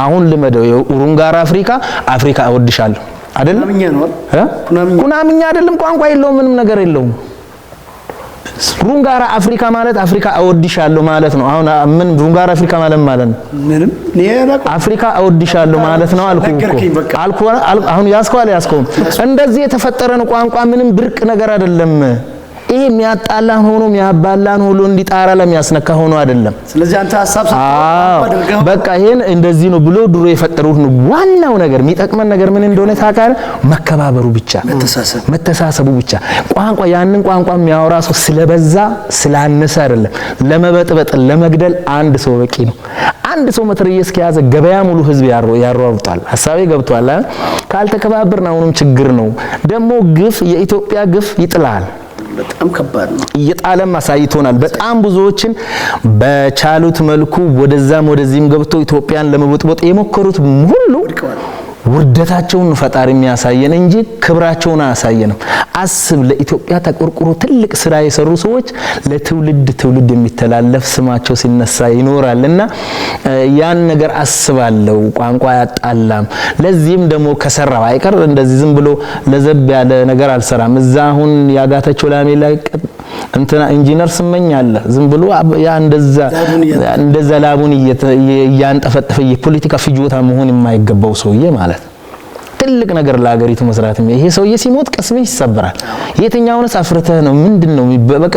አሁን ልመደው። ሩንጋራ አፍሪካ፣ አፍሪካ እወድሻለሁ አይደለም? ኩናምኛ አይደለም፣ ቋንቋ የለውም፣ ምንም ነገር የለውም። ሩንጋራ አፍሪካ ማለት አፍሪካ እወድሻለሁ ማለት ነው። አሁን ምን ሩንጋራ አፍሪካ ማለት ማለት ነው? ምንም አፍሪካ እወድሻለሁ ማለት ነው አልኩ እኮ አልኩ። አሁን ያዝከው አልያዝከውም? እንደዚህ የተፈጠረ ነው ቋንቋ፣ ምንም ብርቅ ነገር አይደለም። ይሄ የሚያጣላን ሆኖ የሚያባላን ሆኖ እንዲጣራ ለሚያስነካ ሆኖ አይደለም። ስለዚህ አንተ ሐሳብ በቃ ይሄን እንደዚህ ነው ብሎ ድሮ የፈጠሩት ነው። ዋናው ነገር የሚጠቅመን ነገር ምን እንደሆነ ታውቃለህ? መከባበሩ ብቻ፣ መተሳሰቡ ብቻ። ቋንቋ ያንን ቋንቋ የሚያወራ ሰው ስለበዛ ስላነሰ አይደለም። ለመበጥበጥ ለመግደል አንድ ሰው በቂ ነው። አንድ ሰው መትረየስ ከያዘ ገበያ ሙሉ ህዝብ ያሯሩጣል። ሐሳቤ ገብቷል? ካልተከባበርን አሁንም ችግር ነው። ደግሞ ግፍ፣ የኢትዮጵያ ግፍ ይጥላል። በጣም ከባድ ነው። እየጣለም አሳይቶናል። በጣም ብዙዎችን በቻሉት መልኩ ወደዛም ወደዚህም ገብቶ ኢትዮጵያን ለመቦጥቦጥ የሞከሩት ሁሉ ውርደታቸውን ፈጣሪ የሚያሳየን እንጂ ክብራቸውን አያሳየንም። አስብ፣ ለኢትዮጵያ ተቆርቁሮ ትልቅ ስራ የሰሩ ሰዎች ለትውልድ ትውልድ የሚተላለፍ ስማቸው ሲነሳ ይኖራልና ያን ነገር አስባለሁ። ቋንቋ አያጣላም። ለዚህም ደግሞ ከሰራው አይቀር እንደዚህ ዝም ብሎ ለዘብ ያለ ነገር አልሰራም። እዛ አሁን ያጋተቸው ላሜ ላይ እንትና ኢንጂነር ስመኝ አለ፣ ዝም ብሎ ያ እንደዛ እንደዛ ላቡን እያንጠፈጠፈ የፖለቲካ ፍጆታ መሆን የማይገባው ሰውዬ ማለት ትልቅ ነገር ለሀገሪቱ መስራት። ይሄ ሰውዬ ሲሞት ቅስምህ ይሰበራል። የትኛውንስ አፍርተህ ነው ምንድነው? በቃ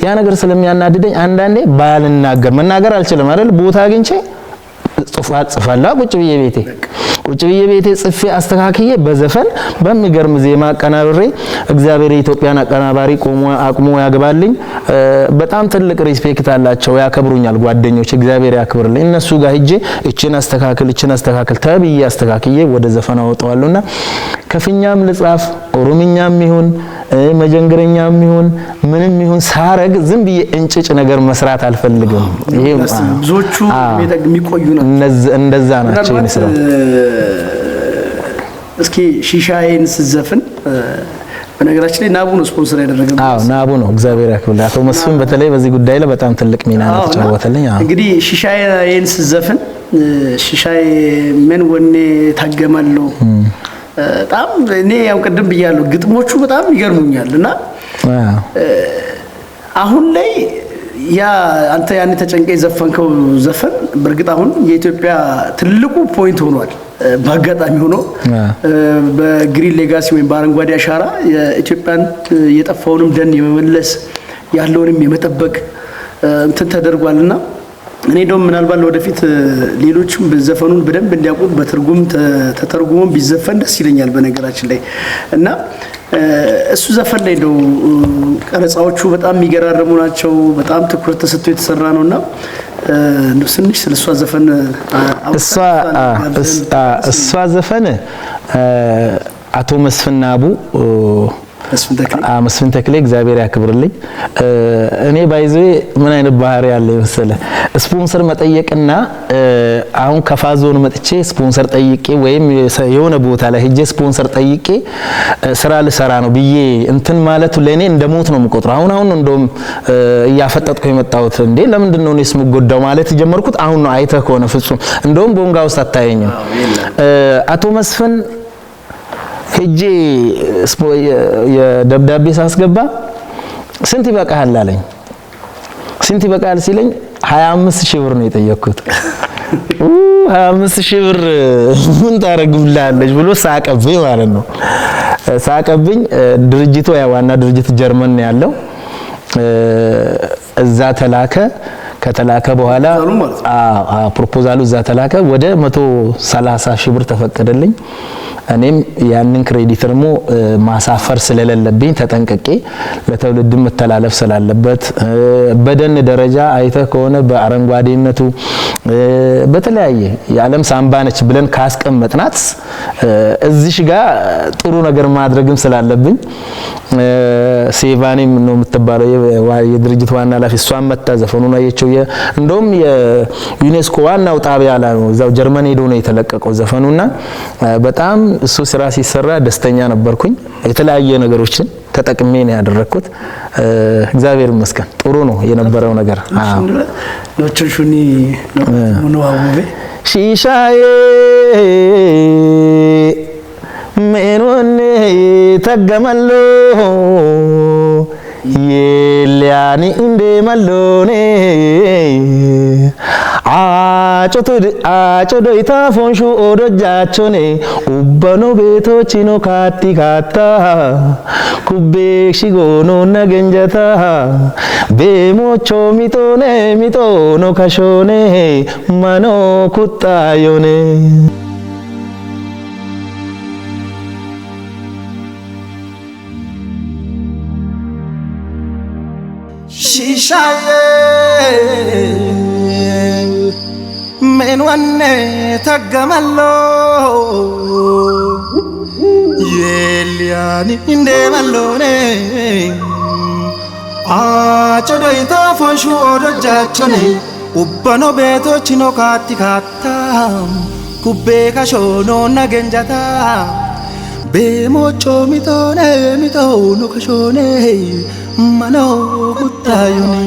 ያ ነገር ስለሚያናድደኝ አንዳንዴ ባልናገር፣ መናገር አልችልም አይደል? ቦታ አግኝቼ ጽፋለሁ። ቁጭ ብዬ ቤቴ ጽፌ አስተካክዬ በዘፈን በሚገርም ዜማ አቀናብሬ፣ እግዚአብሔር የኢትዮጵያን አቀናባሪ ቆሞ አቁሞ ያግባልኝ። በጣም ትልቅ respect አላቸው፣ ያከብሩኛል ጓደኞች፣ እግዚአብሔር ያክብርልኝ። እነሱ ጋር ሄጄ እችን አስተካክል፣ እችን አስተካክል ተብዬ አስተካክዬ ወደ ዘፈን አወጣዋለሁና ከፍኛም ልጻፍ፣ ኦሮምኛም ይሁን መጀንግረኛም ይሁን ምንም ይሁን ሳረግ ዝም ብዬ እንጭጭ ነገር መስራት አልፈልግም። ይሄ ብዙዎቹ የሚቆዩ ናቸው። እንደዛ ናቸው የኔ ስራ። እስኪ ሺሻዬን ስትዘፍን፣ በነገራችን ላይ ናቡ ነው ስፖንሰር ያደረገው። አዎ፣ ናቡ ነው። እግዚአብሔር ያክብርልኝ። አቶ መስፍን በተለይ በዚህ ጉዳይ ላይ በጣም ትልቅ ሚና ነው የተጫወተልኝ። አዎ፣ እንግዲህ ሺሻዬን ስትዘፍን ሺሻዬ ምን ወኔ ታገማለሁ፣ በጣም እኔ ያው ቅድም ብያለሁ፣ ግጥሞቹ በጣም ይገርሙኛል። እና አሁን ላይ ያ አንተ ያኔ ተጨንቀህ የዘፈንከው ዘፈን በእርግጥ አሁን የኢትዮጵያ ትልቁ point ሆኗል። በአጋጣሚ ሆኖ በ Green Legacy ወይም በአረንጓዴ አሻራ የኢትዮጵያን የጠፋውንም ደን የመመለስ ያለውንም የመጠበቅ እንትን ተደርጓልና እኔ እንደውም ምናልባት ለወደፊት ሌሎችም ዘፈኑን በደንብ እንዲያውቁት በትርጉም ተተርጉሞ ቢዘፈን ደስ ይለኛል። በነገራችን ላይ እና እሱ ዘፈን ላይ እንደው ቀረጻዎቹ በጣም የሚገራርሙ ናቸው። በጣም ትኩረት ተሰጥቶ የተሰራ ነው። እና እንደው ትንሽ ስለ እሷ ዘፈን እሷ ዘፈን አቶ መስፍን ናቡ፣ መስፍን ተክሌ፣ እግዚአብሔር ያክብርልኝ። እኔ by the way ምን አይነት ባህሪ ያለ መሰለ፣ ስፖንሰር መጠየቅና አሁን ከፋ ዞን መጥቼ ስፖንሰር ጠይቄ ወይም የሆነ ቦታ ላይ ሄጄ ስፖንሰር ጠይቄ ስራ ልሰራ ነው ብዬ እንትን ማለቱ ለእኔ እንደ ሞት ነው የምቆጥረው። አሁን አሁን እንደውም እያፈጠጥኩ የመጣሁት፣ እንዴ ለምንድን ነው እኔስ የምጎዳው ማለት የጀመርኩት አሁን ነው። አይተህ ከሆነ ፍጹም እንደውም ቦንጋ ውስጥ አታየኝም። አቶ መስፍን ሄጄ የደብዳቤ ሳስገባ ስንት ይበቃሃል አለኝ። ስንት ይበቃሃል ሲለኝ 25 ሺህ ብር ነው የጠየቅኩት። 25 ሺህ ብር ምን ታደርግልሃለች ብሎ ሳቀብኝ ማለት ነው። ሳቀብኝ። ድርጅቱ ያ ዋና ድርጅት ጀርመን ነው ያለው። እዛ ተላከ። ከተላከ በኋላ ፕሮፖዛሉ ማለት ነው። አዎ፣ ፕሮፖዛሉ እዛ ተላከ። ወደ 130 ሺህ ብር ተፈቀደልኝ። እኔም ያንን credit ደግሞ ማሳፈር ስለሌለብኝ ተጠንቅቄ ለትውልድ መተላለፍ ስላለበት፣ በደን ደረጃ አይተህ ከሆነ በአረንጓዴነቱ በተለያየ የዓለም ሳምባ ነች ብለን ካስቀመጥናት እዚሽ ጋር ጥሩ ነገር ማድረግም ስላለብኝ ሴቫኔም ነው የምትባለው የድርጅት ዋና ኃላፊ፣ እሷን መታ ዘፈኑን አየችው። እንደውም የዩኔስኮ ዋናው ጣቢያ ላይ ነው፣ እዛው ጀርመን ሄዶ ነው የተለቀቀው ዘፈኑና በጣም እሱ ስራ ሲሰራ ደስተኛ ነበርኩኝ። የተለያየ ነገሮችን ተጠቅሜ ነው ያደረግኩት። እግዚአብሔር ይመስገን ጥሩ ነው የነበረው ነገር። አዎ። ኖቾን ሹኒ ነው አቡቤ። ሺሻዬ ሜኖኔ ተገመሎ የሊያኒ እንዴ መሎኔ አጮዶይታ ፎንሹ ኦዶጃቾኔ ኡበኖ ቤቶችኖ ካቲ ካታ ኩቤክሺ ጎኖ ነገንጀታ ቤሞቾ ሚጦኔ ሚጦኖ ከሾኔ መኖ ኩጣዮኔ። ሺሻዬ ምን ወኔ ተገመሎ የሊያኒ እንዴ መሎኔ አጨዶይታ ፎንሹ ኦዶጃቾኔ ubbano beetochino kaatti kaatta kubbee kashono nagenjata beemocho mitoone mitono kashoone mano kuttayone.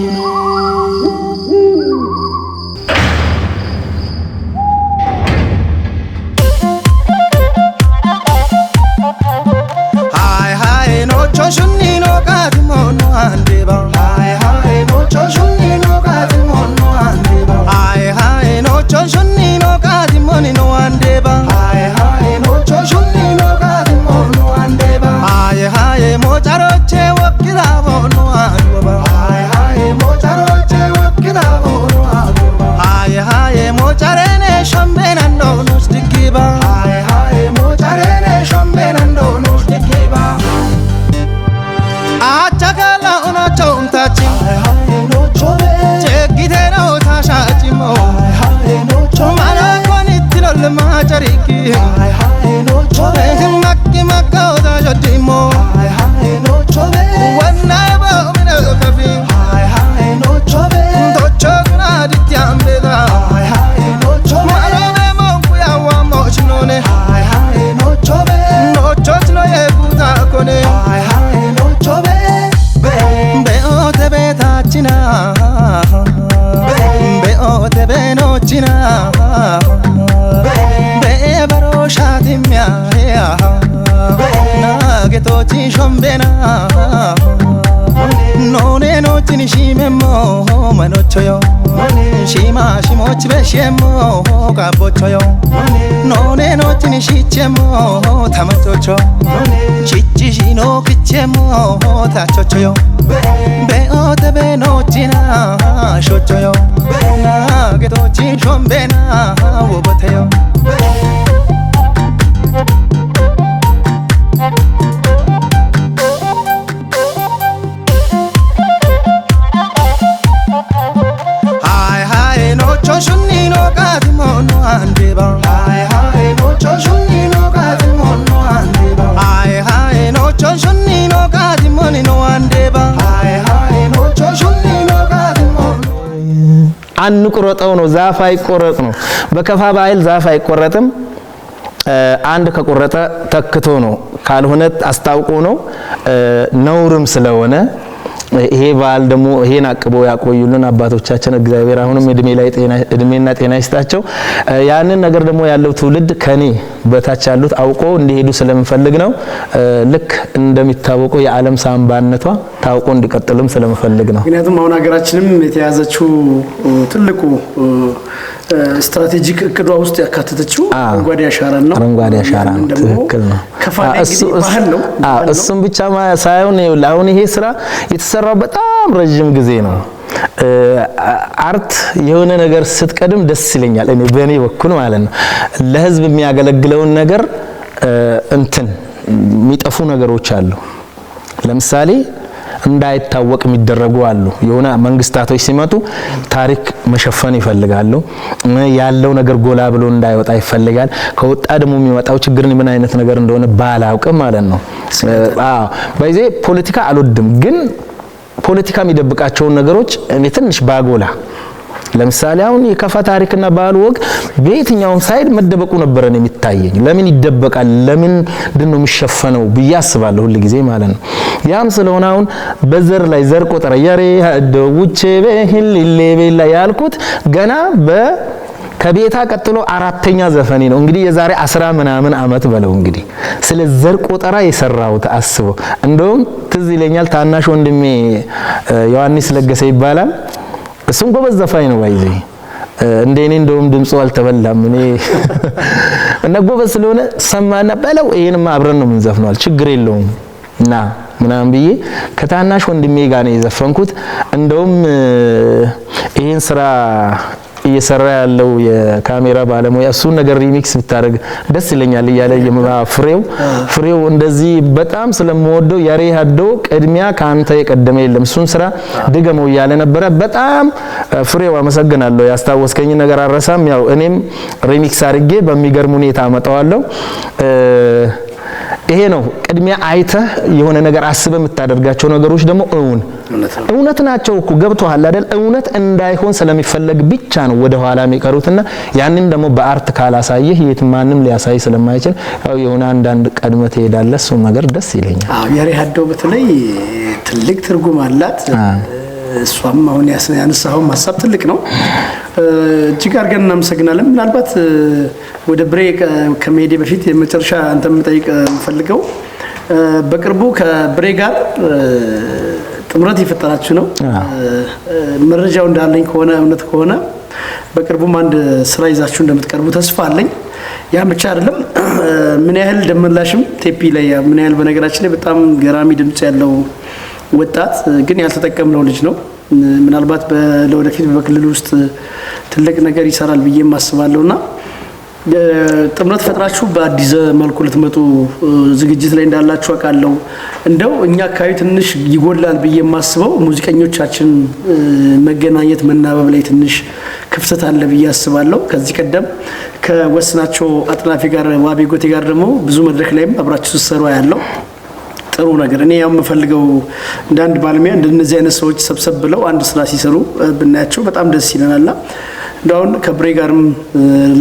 Hi hi no choshuni no katimono andeba. Hi hi no choshuni no katimono andeba. Hi hi no choshuni no katimoni no andeba. Hi hi no choshuni no katimono andeba. Hi hi mo charoche wakirabo no andeba. Hi hi mo charoche wakirabo no andeba. Hi hi mo charene shombenando no stikiba. Hi hi mo charene shombenando no stikiba. አቻካላውናቸውንታችን ቸጊቴነው ታሻጭሞ ማናኮኒትሎል ማጨሪኪ መቂ መቃው ታሸዲሞ ወና በምነው ከፊ ቶቾ ግና ድትያምቤታ ማሎሜ ሞንኩያዋሞችኖኔ ኖቾች ነው የጉታ ኮኔ ቤኦተ ቤታችና ቤኦተ ቤኖችና ቤበሮሻትሚያ ናጌቶች ሾምቤና ኖኔኖችን ሺሜሞ መኖቾዮ ሺማ ሺሞች በሼሞ ካቦቾዮ ኖኔኖችን ሺቼሞ ተመቾቾ ሺቺ ሺኖ ክቼሞ ታቾቾዮ ቤኦተ ቤኖችና ሾቾዮ ናጌቶችን ሾምቤና ውቦተዮ። Hi hi no choshuni no katimono andeba. Hi hi no choshuni no katimono andeba. Hi hi no choshuni no katimoni no andeba. Hi hi no choshuni no katimono. አንቁረጠው ነው፣ ዛፍ አይቆረጥ ነው። በከፋ ባህል ዛፍ አይቆረጥም። አንድ ከቆረጠ ተክቶ ነው፣ ካልሆነ አስታውቆ ነው። ነውርም ስለሆነ ይሄ በዓል ደግሞ ይሄን አቅበው ያቆዩልን አባቶቻችን እግዚአብሔር አሁንም እድሜ ላይ ጤና እድሜና ጤና ይስጣቸው። ያንን ነገር ደግሞ ያለው ትውልድ ከኔ በታች ያሉት አውቆ እንዲሄዱ ስለምፈልግ ነው። ልክ እንደሚታወቀው የዓለም ሳምባነቷ ታውቆ እንዲቀጥልም ስለምፈልግ ነው። ምክንያቱም አሁን ሀገራችንም የተያዘችው ትልቁ strategic እቅዷ ውስጥ ያካተተችው አረንጓዴ አሻራ ነው። አረንጓዴ አሻራ ነው። ያንን ደግሞ ትክክል ነው። ከፋ ላይ እንግዲህ ባህል ነው። እሱም ብቻ ሳይሆን ይኸውልህ አሁን ይሄ ስራ የተሰራው በጣም ረዥም ጊዜ ነው። Art የሆነ ነገር ስትቀድም ደስ ይለኛል። እኔ በእኔ በኩል ማለት ነው። ለህዝብ የሚያገለግለውን ነገር እንትን የሚጠፉ ነገሮች አሉ። ለምሳሌ እንዳይታወቅ የሚደረጉ አሉ። የሆነ መንግስታቶች ሲመጡ ታሪክ መሸፈን ይፈልጋሉ። ያለው ነገር ጎላ ብሎ እንዳይወጣ ይፈልጋል። ከወጣ ደግሞ የሚመጣው ችግር ምን አይነት ነገር እንደሆነ ባላውቅም ማለት ነው። አዎ፣ by the way ፖለቲካ አልወድም፣ ግን ፖለቲካ የሚደብቃቸውን ነገሮች እኔ ትንሽ ባጎላ፣ ለምሳሌ አሁን የከፋ ታሪክና ባህል ወግ በየትኛውም side መደበቁ ነበረ ነው የሚታየኝ። ለምን ይደበቃል? ለምንድን ነው የሚሸፈነው ብዬ አስባለሁ ሁል ጊዜ ማለት ነው። ያም ስለሆነ አሁን በዘር ላይ ዘር ቆጠራ የሬ ውቼ በህሊሌ ቤላ ያልኩት ገና ከቤታ ቀጥሎ አራተኛ ዘፈኔ ነው። እንግዲህ የዛሬ 10 ምናምን አመት በለው እንግዲህ ስለ ዘር ቆጠራ የሰራሁት አስበው። እንደውም ትዝ ይለኛል ታናሽ ወንድሜ ዮሐንስ ለገሰ ይባላል። እሱም ጎበዝ ዘፋኝ ነው፣ by the way እንደ እኔ እንደውም ድምፁ አልተበላም። እኔ እና ጎበዝ ስለሆነ ሰማና በለው ይሄንማ አብረን ነው የምንዘፍነዋል፣ ችግር የለውም እና ምናምን ብዬ ከታናሽ ወንድሜ ጋር ነው የዘፈንኩት። እንደውም ይሄን ስራ እየሰራ ያለው የካሜራ ባለሙያ እሱን ነገር remix ብታደርግ ደስ ይለኛል እያለ ፍሬው እንደዚህ በጣም ስለምወደው ያሬ ሀዶ ቅድሚያ ከአንተ የቀደመ የለም፣ እሱን ስራ ድገመው እያለ ነበረ። በጣም ፍሬው አመሰግናለሁ። ያስታወስከኝ ነገር አልረሳም። ያው እኔም remix አድርጌ በሚገርም ሁኔታ አመጣዋለሁ። ይሄ ነው ቅድሚያ አይተህ የሆነ ነገር አስበህ የምታደርጋቸው ነገሮች ደግሞ እውን እውነት ናቸው እኮ፣ ገብቶሃል አይደል? እውነት እንዳይሆን ስለሚፈለግ ብቻ ነው ወደ ኋላ የሚቀሩትና ያንን ደግሞ በ art ካላሳየህ የት ማንም ሊያሳይ ስለማይችል ያው የሆነ አንዳንድ ቀድመህ ትሄዳለህ። እሱ ነገር ደስ ይለኛል። አዎ፣ የሬ ሀዶ በተለይ ትልቅ ትርጉም አላት። እሷም አሁን ያነሳኸውን ሀሳብ ትልቅ ነው። እጅግ አድርገን እናመሰግናለን። ምናልባት ወደ ብሬ ከመሄዴ በፊት የመጨረሻ አንተ የምጠይቅ የምፈልገው በቅርቡ ከብሬ ጋር ጥምረት የፈጠራችሁ ነው። መረጃው እንዳለኝ ከሆነ፣ እውነት ከሆነ በቅርቡም አንድ ስራ ይዛችሁ እንደምትቀርቡ ተስፋ አለኝ። ያን ብቻ አይደለም፣ ምን ያህል ደመላሽም ቴፒ ላይ ምን ያህል በነገራችን ላይ በጣም ገራሚ ድምጽ ያለው ወጣት ግን ያልተጠቀምነው ልጅ ነው። ምናልባት ለወደፊት በክልል ውስጥ ትልቅ ነገር ይሰራል ብዬ አስባለሁ እና ጥምረት ፈጥራችሁ በአዲስ መልኩ ልትመጡ ዝግጅት ላይ እንዳላችሁ አውቃለሁ። እንደው እኛ አካባቢ ትንሽ ይጎላል ብዬ የማስበው ሙዚቀኞቻችን መገናኘት መናበብ ላይ ትንሽ ክፍተት አለ ብዬ አስባለሁ። ከዚህ ቀደም ከወስናቸው አጥናፊ ጋር ዋቤ ጎቴ ጋር ደግሞ ብዙ መድረክ ላይም አብራችሁ ስትሰሩ ያለው ጥሩ ነገር፣ እኔ ያው የምፈልገው እንደ አንድ ባለሙያ እንደነዚህ አይነት ሰዎች ሰብሰብ ብለው አንድ ስራ ሲሰሩ ብናያቸው በጣም ደስ ይለናልና እንደው አሁን ከብሬ ጋርም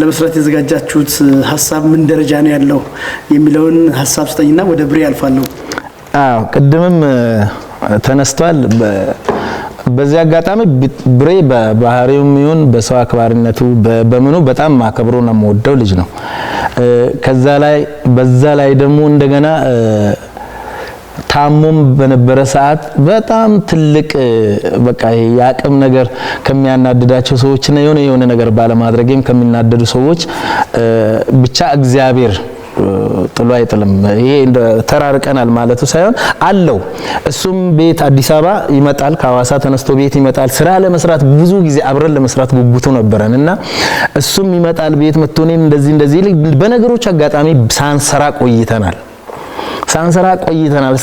ለመስራት የተዘጋጃችሁት ሀሳብ ምን ደረጃ ነው ያለው የሚለውን ሀሳብ ስጠኝና ወደ ብሬ አልፋለሁ። አዎ፣ ቅድምም ተነስቷል። በዚህ አጋጣሚ ብሬ በባህሪውም ይሁን በሰው አክባሪነቱ በምኑ በጣም ማከብሮ ነው የምወደው ልጅ ነው። ከዛ ላይ በዛ ላይ ደግሞ እንደገና ታሞም በነበረ ሰዓት በጣም ትልቅ በቃ የአቅም ነገር ከሚያናድዳቸው ሰዎችና የሆነ የሆነ ነገር ባለማድረግም ከሚናደዱ ሰዎች ብቻ እግዚአብሔር ጥሎ አይጥልም። ይሄ እንደ ተራርቀናል ማለቱ ሳይሆን አለው። እሱም ቤት አዲስ አበባ ይመጣል፣ ከሐዋሳ ተነስቶ ቤት ይመጣል። ስራ ለመስራት ብዙ ጊዜ አብረን ለመስራት ጉጉቱ ነበረን እና እሱም ይመጣል ቤት መጥቶ እኔም እንደዚህ እንደዚህ በነገሮች አጋጣሚ ሳንሰራ ቆይተናል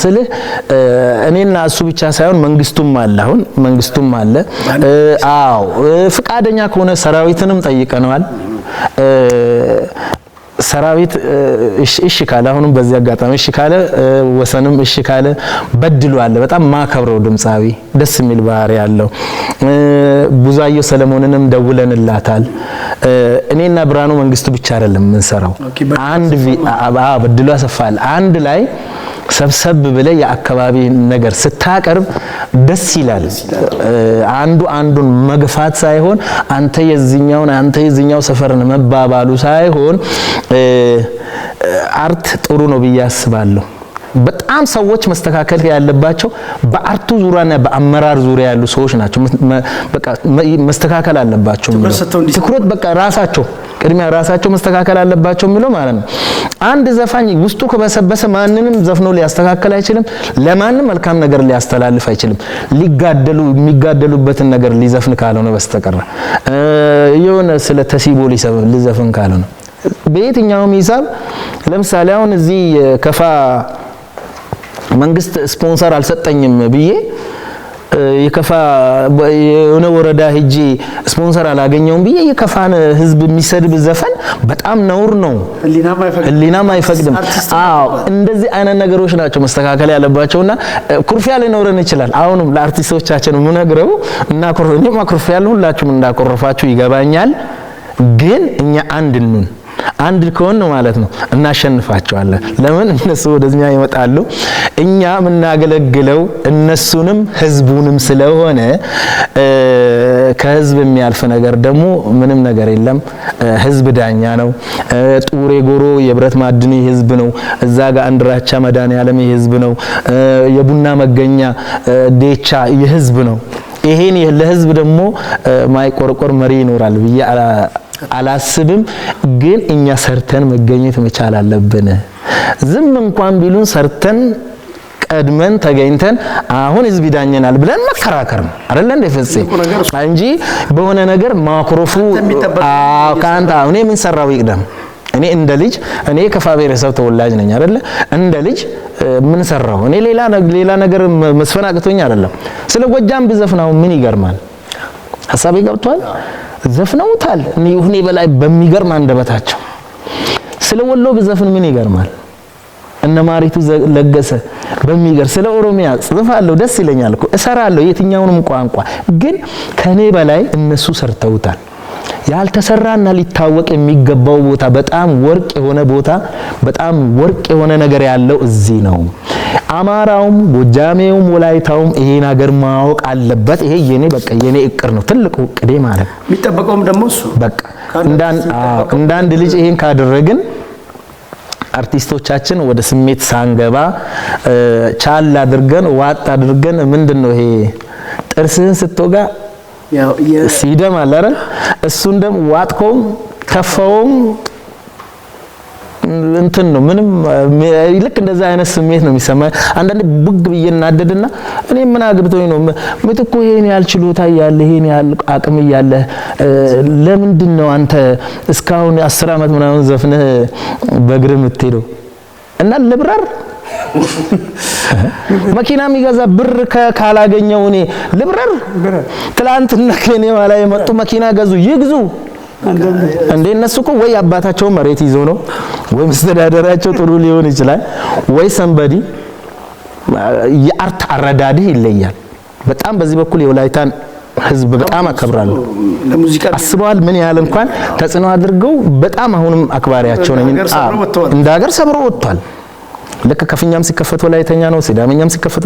ስልህ እኔና እሱ ብቻ ሳይሆን መንግስቱም አለ። አሁን መንግስቱም አለ። አዎ፣ ፍቃደኛ ከሆነ ሰራዊትንም ጠይቀነዋል። ሰራዊት እሺ ካለ፣ አሁንም በዚህ አጋጣሚ እሺ ካለ፣ ወሰንም እሺ ካለ፣ በድሉ አለ። በጣም ማከብረው ድምፃዊ፣ ደስ የሚል ባህሪ ያለው ቡዛየው ሰለሞንንም ደውለንላታል። እኔና ብርሃኑ መንግስቱ ብቻ አይደለም የምንሰራው። አንድ በድሉ አሰፋል አንድ ላይ ሰብሰብ ብለ የአካባቢ ነገር ስታቀርብ ደስ ይላል። አንዱ አንዱን መግፋት ሳይሆን አንተ የዚኛውን አንተ የዚኛው ሰፈርን መባባሉ ሳይሆን art ጥሩ ነው ብዬ አስባለሁ። በጣም ሰዎች መስተካከል ያለባቸው በ art ኡ ዙሪያና በአመራር ዙሪያ ያሉ ሰዎች ናቸው። በቃ መስተካከል አለባቸው። ትኩረት በቃ ራሳቸው ቅድሚያ ራሳቸው መስተካከል አለባቸው የሚለው ማለት ነው። አንድ ዘፋኝ ውስጡ ከበሰበሰ ማንንም ዘፍኖ ሊያስተካከል አይችልም። ለማንም መልካም ነገር ሊያስተላልፍ አይችልም። ሊጋደሉ የሚጋደሉበትን ነገር ሊዘፍን ካልሆነ በስተቀር፣ የሆነ ስለ ተሲቦ ሊዘፍን ካልሆነ፣ በየትኛውም ሂሳብ ለምሳሌ አሁን እዚህ የከፋ መንግስት ስፖንሰር አልሰጠኝም ብዬ፣ የከፋ የሆነ ወረዳ ሄጄ ስፖንሰር አላገኘውም ብዬ የከፋን ህዝብ የሚሰድብ ዘፈን በጣም ነውር ነው። ህሊናም አይፈቅድም። ህሊናም አይፈቅድም። አርቲስት አዎ፣ እንደዚህ አይነት ነገሮች ናቸው መስተካከል ያለባቸውና ኩርፊያ ሊኖረን ይችላል። አሁንም ለአርቲስቶቻችን የምነግረው እና እኔም አኩርፊያለሁ፣ ሁላችሁም እንዳኮረፋችሁ ይገባኛል። ግን እኛ አንድ እንሁን። አንድ ከሆን ማለት ነው እናሸንፋቸዋለን። ለምን እነሱ ወደኛ ይመጣሉ? እኛ የምናገለግለው እነሱንም ህዝቡንም ስለሆነ ከህዝብ የሚያልፍ ነገር ደግሞ ምንም ነገር የለም። ህዝብ ዳኛ ነው። ጡሬ ጎሮ የብረት ማዕድኑ የህዝብ ነው። እዛ ጋር አንድራቻ መድኃኔዓለም የህዝብ ነው። የቡና መገኛ ዴቻ የህዝብ ነው። ይሄን ለህዝብ ደግሞ ማይቆርቆር መሪ ይኖራል ብዬ አላስብም። ግን እኛ ሰርተን መገኘት መቻል አለብን። ዝም እንኳን ቢሉን ሰርተን ቀድመን ተገኝተን አሁን ህዝብ ይዳኘናል ብለን መከራከር ነው፣ አይደለ እንደ ፍፄ? እንጂ በሆነ ነገር ማኩረፉ፣ አዎ፣ ከአንተ እኔ ምን ሰራው ይቅደም። እኔ እንደ ልጅ፣ እኔ የከፋ ብሔረሰብ ተወላጅ ነኝ አይደለ? እንደ ልጅ ምን ሰራው? እኔ ሌላ ነገር መስፈን አቅቶኝ አይደለም። ስለ ጎጃም ብዘፍን አሁን ምን ይገርማል? ሀሳቤ ገብቷል። ዘፍነውታል። እኔ በላይ በሚገርም አንደበታቸው። ስለ ወሎ ብዘፍን ምን ይገርማል? እነ ማሪቱ ለገሰ በሚገርም። ስለ ኦሮሚያ ጽፋለሁ፣ ደስ ይለኛል እኮ፣ እሰራለሁ የትኛውንም ቋንቋ። ግን ከኔ በላይ እነሱ ሰርተውታል። ያልተሰራና ሊታወቅ የሚገባው ቦታ፣ በጣም ወርቅ የሆነ ቦታ፣ በጣም ወርቅ የሆነ ነገር ያለው እዚህ ነው። አማራውም፣ ጎጃሜውም፣ ወላይታውም ይሄን ሀገር ማወቅ አለበት። ይሄ የኔ በቃ የኔ እቅድ ነው፣ ትልቁ እቅዴ ማለት ነው። የሚጠበቀውም ደግሞ እሱ በቃ እንደ አንድ ልጅ ይሄን ካደረግን፣ አርቲስቶቻችን ወደ ስሜት ሳንገባ ቻል አድርገን ዋጥ አድርገን፣ ምንድን ነው ይሄ ጥርስህን ስትወጋ ይደማል አይደል? እሱን ደግሞ ዋጥከውም ተፋውም እንትን ነው፣ ምንም ልክ እንደዛ አይነት ስሜት ነው የሚሰማኝ። አንዳንዴ ቡግ ብዬ እናደድና እኔ ምን አግብቶኝ ነው፣ ምትኩ ይሄን ያህል ችሎታ እያለ፣ ይሄን ያህል አቅም እያለ፣ ለምንድን ነው አንተ እስካሁን 10 ዓመት ምናምን ዘፍነህ በእግር የምትሄደው? እና ልብረር፣ መኪና የሚገዛ ብር ካላገኘው እኔ ልብረር። ትላንትና ከኔ ኋላ የመጡ መኪና ገዙ፣ ይግዙ እንዴ። እነሱ እኮ ወይ አባታቸው መሬት ይዞ ነው፣ ወይ መስተዳደራቸው ጥሩ ሊሆን ይችላል፣ ወይ somebody የ art አረዳድህ ይለያል። በጣም በዚህ በኩል የወላይታን ህዝብ በጣም አከብራለሁ። ለሙዚቃ አስበዋል ምን ያህል እንኳን ተጽዕኖ አድርገው፣ በጣም አሁንም አክባሪያቸው ነኝ። እንደ ሀገር ሰብሮ ወጥተዋል። እንደ ሀገር ሰብሮ ወጥቷል። ልክ ከፍኛም ሲከፈት ወላይተኛ ነው፣ ሲዳመኛም ሲከፈት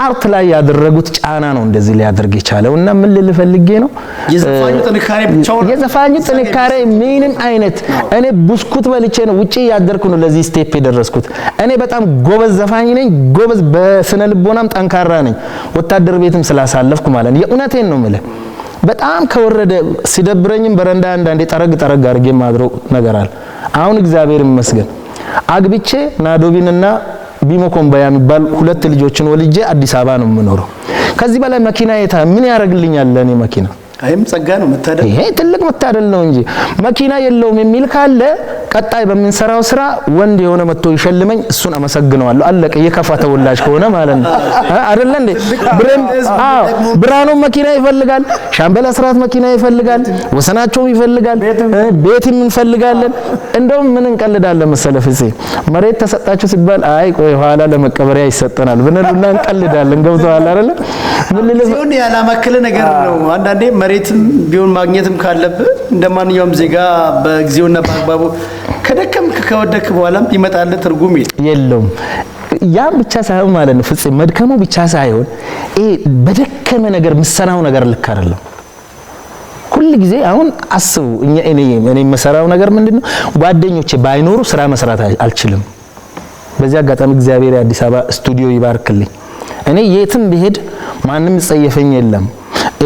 art ላይ ያደረጉት ጫና ነው እንደዚህ ሊያደርግ የቻለው። እና ምን ልል ፈልጌ ነው፣ የዘፋኙ ጥንካሬ ብቻውን የዘፋኙ ጥንካሬ ምንም አይነት፣ እኔ ብስኩት በልቼ ነው፣ ውጪ ያደርኩ ነው ለዚህ step የደረስኩት። እኔ በጣም ጎበዝ ዘፋኝ ነኝ፣ ጎበዝ በስነ ልቦናም ጠንካራ ነኝ። ወታደር ቤትም ስላሳለፍኩ ማለት ነው። የእውነቴን ነው የምልህ። በጣም ከወረደ ሲደብረኝም በረንዳ አንዳንዴ ጠረግ ጠረግ አድርጌ የማድረው ነገር አለ። አሁን እግዚአብሔር ይመስገን አግብቼ ናዶቢንና ቢሞ ኮምባያ የሚባል ሁለት ልጆችን ወልጄ አዲስ አበባ ነው የምኖረው። ከዚህ በላይ መኪና የታ ምን ያደርግልኛል ለእኔ መኪና? አይም ጸጋ ነው፣ መታደል። ይሄ ትልቅ መታደል ነው እንጂ መኪና የለውም የሚል ካለ ቀጣይ በምንሰራው ስራ ወንድ የሆነ መጥቶ ይሸልመኝ፣ እሱን አመሰግነዋለሁ። አለቀ። የከፋ ተወላጅ ከሆነ ማለት ነው፣ አይደለ እንዴ? ብሬም፣ አዎ፣ ብርሃኑ መኪና ይፈልጋል፣ ሻምበል አስራት መኪና ይፈልጋል፣ ወሰናቸውም ይፈልጋል፣ ቤትም እንፈልጋለን። እንደውም ምን እንቀልዳለን መሰለ ፍፄ፣ መሬት ተሰጣችሁ ሲባል አይ ቆይ ኋላ ለመቀበሪያ ይሰጠናል ብንሉና እንቀልዳለን። ገብቶሃል አይደለ? ምን ልልህ ሲሆን ያላማከለ ነገር ነው። አንዳንዴ መሬትም ቢሆን ማግኘትም ካለብህ እንደ ማንኛውም ዜጋ በጊዜውና በአግባቡ ከደከምክ ከወደክ በኋላም ይመጣልህ ትርጉም የለም። የለውም። ያም ብቻ ሳይሆን ማለት ነው ፍፄ፣ መድከሙ ብቻ ሳይሆን ይሄ በደከመ ነገር ምሰራው ነገር ልክ አይደለም። ሁል ጊዜ አሁን አስቡ፣ እኛ እኔ የምሰራው ነገር ምንድነው? ጓደኞቼ ባይኖሩ ስራ መስራት አልችልም። በዚህ አጋጣሚ እግዚአብሔር የአዲስ አበባ ስቱዲዮ ይባርክልኝ። እኔ የትም ብሄድ ማንም ይጸየፈኝ የለም።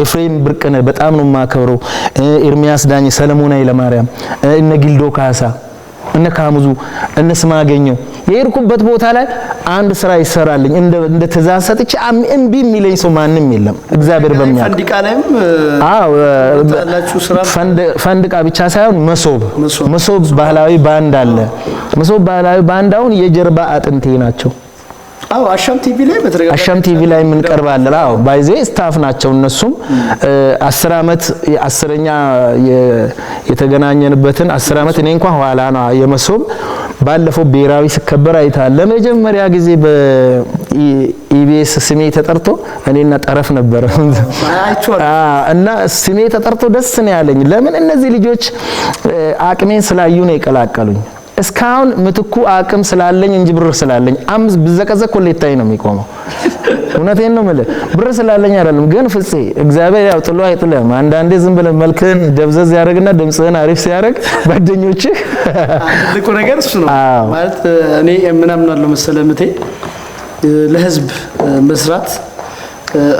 ኤፍሬም ብርቅነህ በጣም ነው የማከብረው። ኤርሚያስ ዳኜ፣ ሰለሞን ኃይለማርያም፣ እነ ጊልዶ ካሳ፣ እነ ካሙዙ፣ እነ ስማገኘው የሄድኩበት ቦታ ላይ አንድ ስራ ይሰራልኝ እንደ ትእዛዝ ሰጥቼ እምቢ የሚለኝ ሰው ማንም የለም። እግዚአብሔር በሚያውቅ ፈንዲቃ ላይም አዎ ያላችሁ ስራ ፈንድቃ ብቻ ሳይሆን መሶብ መሶብ ባህላዊ ባንድ አለ። መሶብ ባህላዊ ባንድ አሁን የጀርባ አጥንቴ ናቸው። አዎ፣ አሻም ቲቪ ላይ በተደጋጋሚ አሻም ቲቪ ላይ የምንቀርባለን። አዎ፣ by the way staff ናቸው እነሱም። 10 አመት፣ 10ኛ የተገናኘንበትን 10 አመት፣ እኔ እንኳን ኋላ ነው የመሶብ። ባለፈው ብሔራዊ ሲከበር አይተሃል። ለመጀመሪያ ጊዜ በኢቢኤስ ስሜ ተጠርቶ እኔና ጠረፍ ነበረ እና ስሜ ተጠርቶ ደስ ነው ያለኝ። ለምን እነዚህ ልጆች አቅሜን ስላዩ ነው የቀላቀሉኝ። እስካሁን ምትኩ አቅም ስላለኝ እንጂ ብር ስላለኝ 5 ብዘቀዘቅ ኮሌታዬ ነው የሚቆመው። እውነቴን ነው የምልህ፣ ብር ስላለኝ አይደለም። ግን ፍፄ እግዚአብሔር ያው ጥሎ አይጥልም። አንዳንዴ ዝም ብለህ መልክህን ደብዘዝ ያደርግና ድምፅህን አሪፍ ሲያደርግ ጓደኞችህ ትልቁ ነገር እሱ ነው። ማለት እኔ ምን አምናለሁ መሰለህ ምቴ፣ ለህዝብ መስራት፣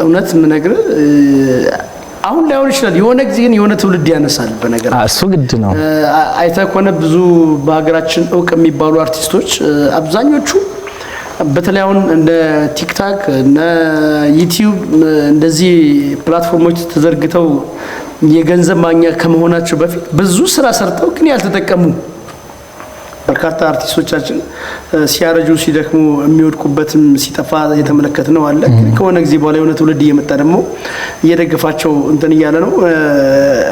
እውነት የምነግርህ አሁን ላይሆን ይችላል። የሆነ ጊዜ ግን የሆነ ትውልድ ያነሳል። በነገር እሱ ግድ ነው። አይተህ ከሆነ ብዙ በሀገራችን እውቅ የሚባሉ አርቲስቶች አብዛኞቹ በተለይ አሁን እንደ ቲክታክ እነ ዩቲዩብ እንደዚህ platform ኦች ተዘርግተው የገንዘብ ማግኛ ከመሆናቸው በፊት ብዙ ስራ ሰርተው ግን ያልተጠቀሙ በርካታ አርቲስቶቻችን ሲያረጁ ሲደክሙ የሚወድቁበትም ሲጠፋ የተመለከት ነው አለ። ግን ከሆነ ጊዜ በኋላ የሆነ ትውልድ እየመጣ ደግሞ እየደገፋቸው እንትን እያለ ነው።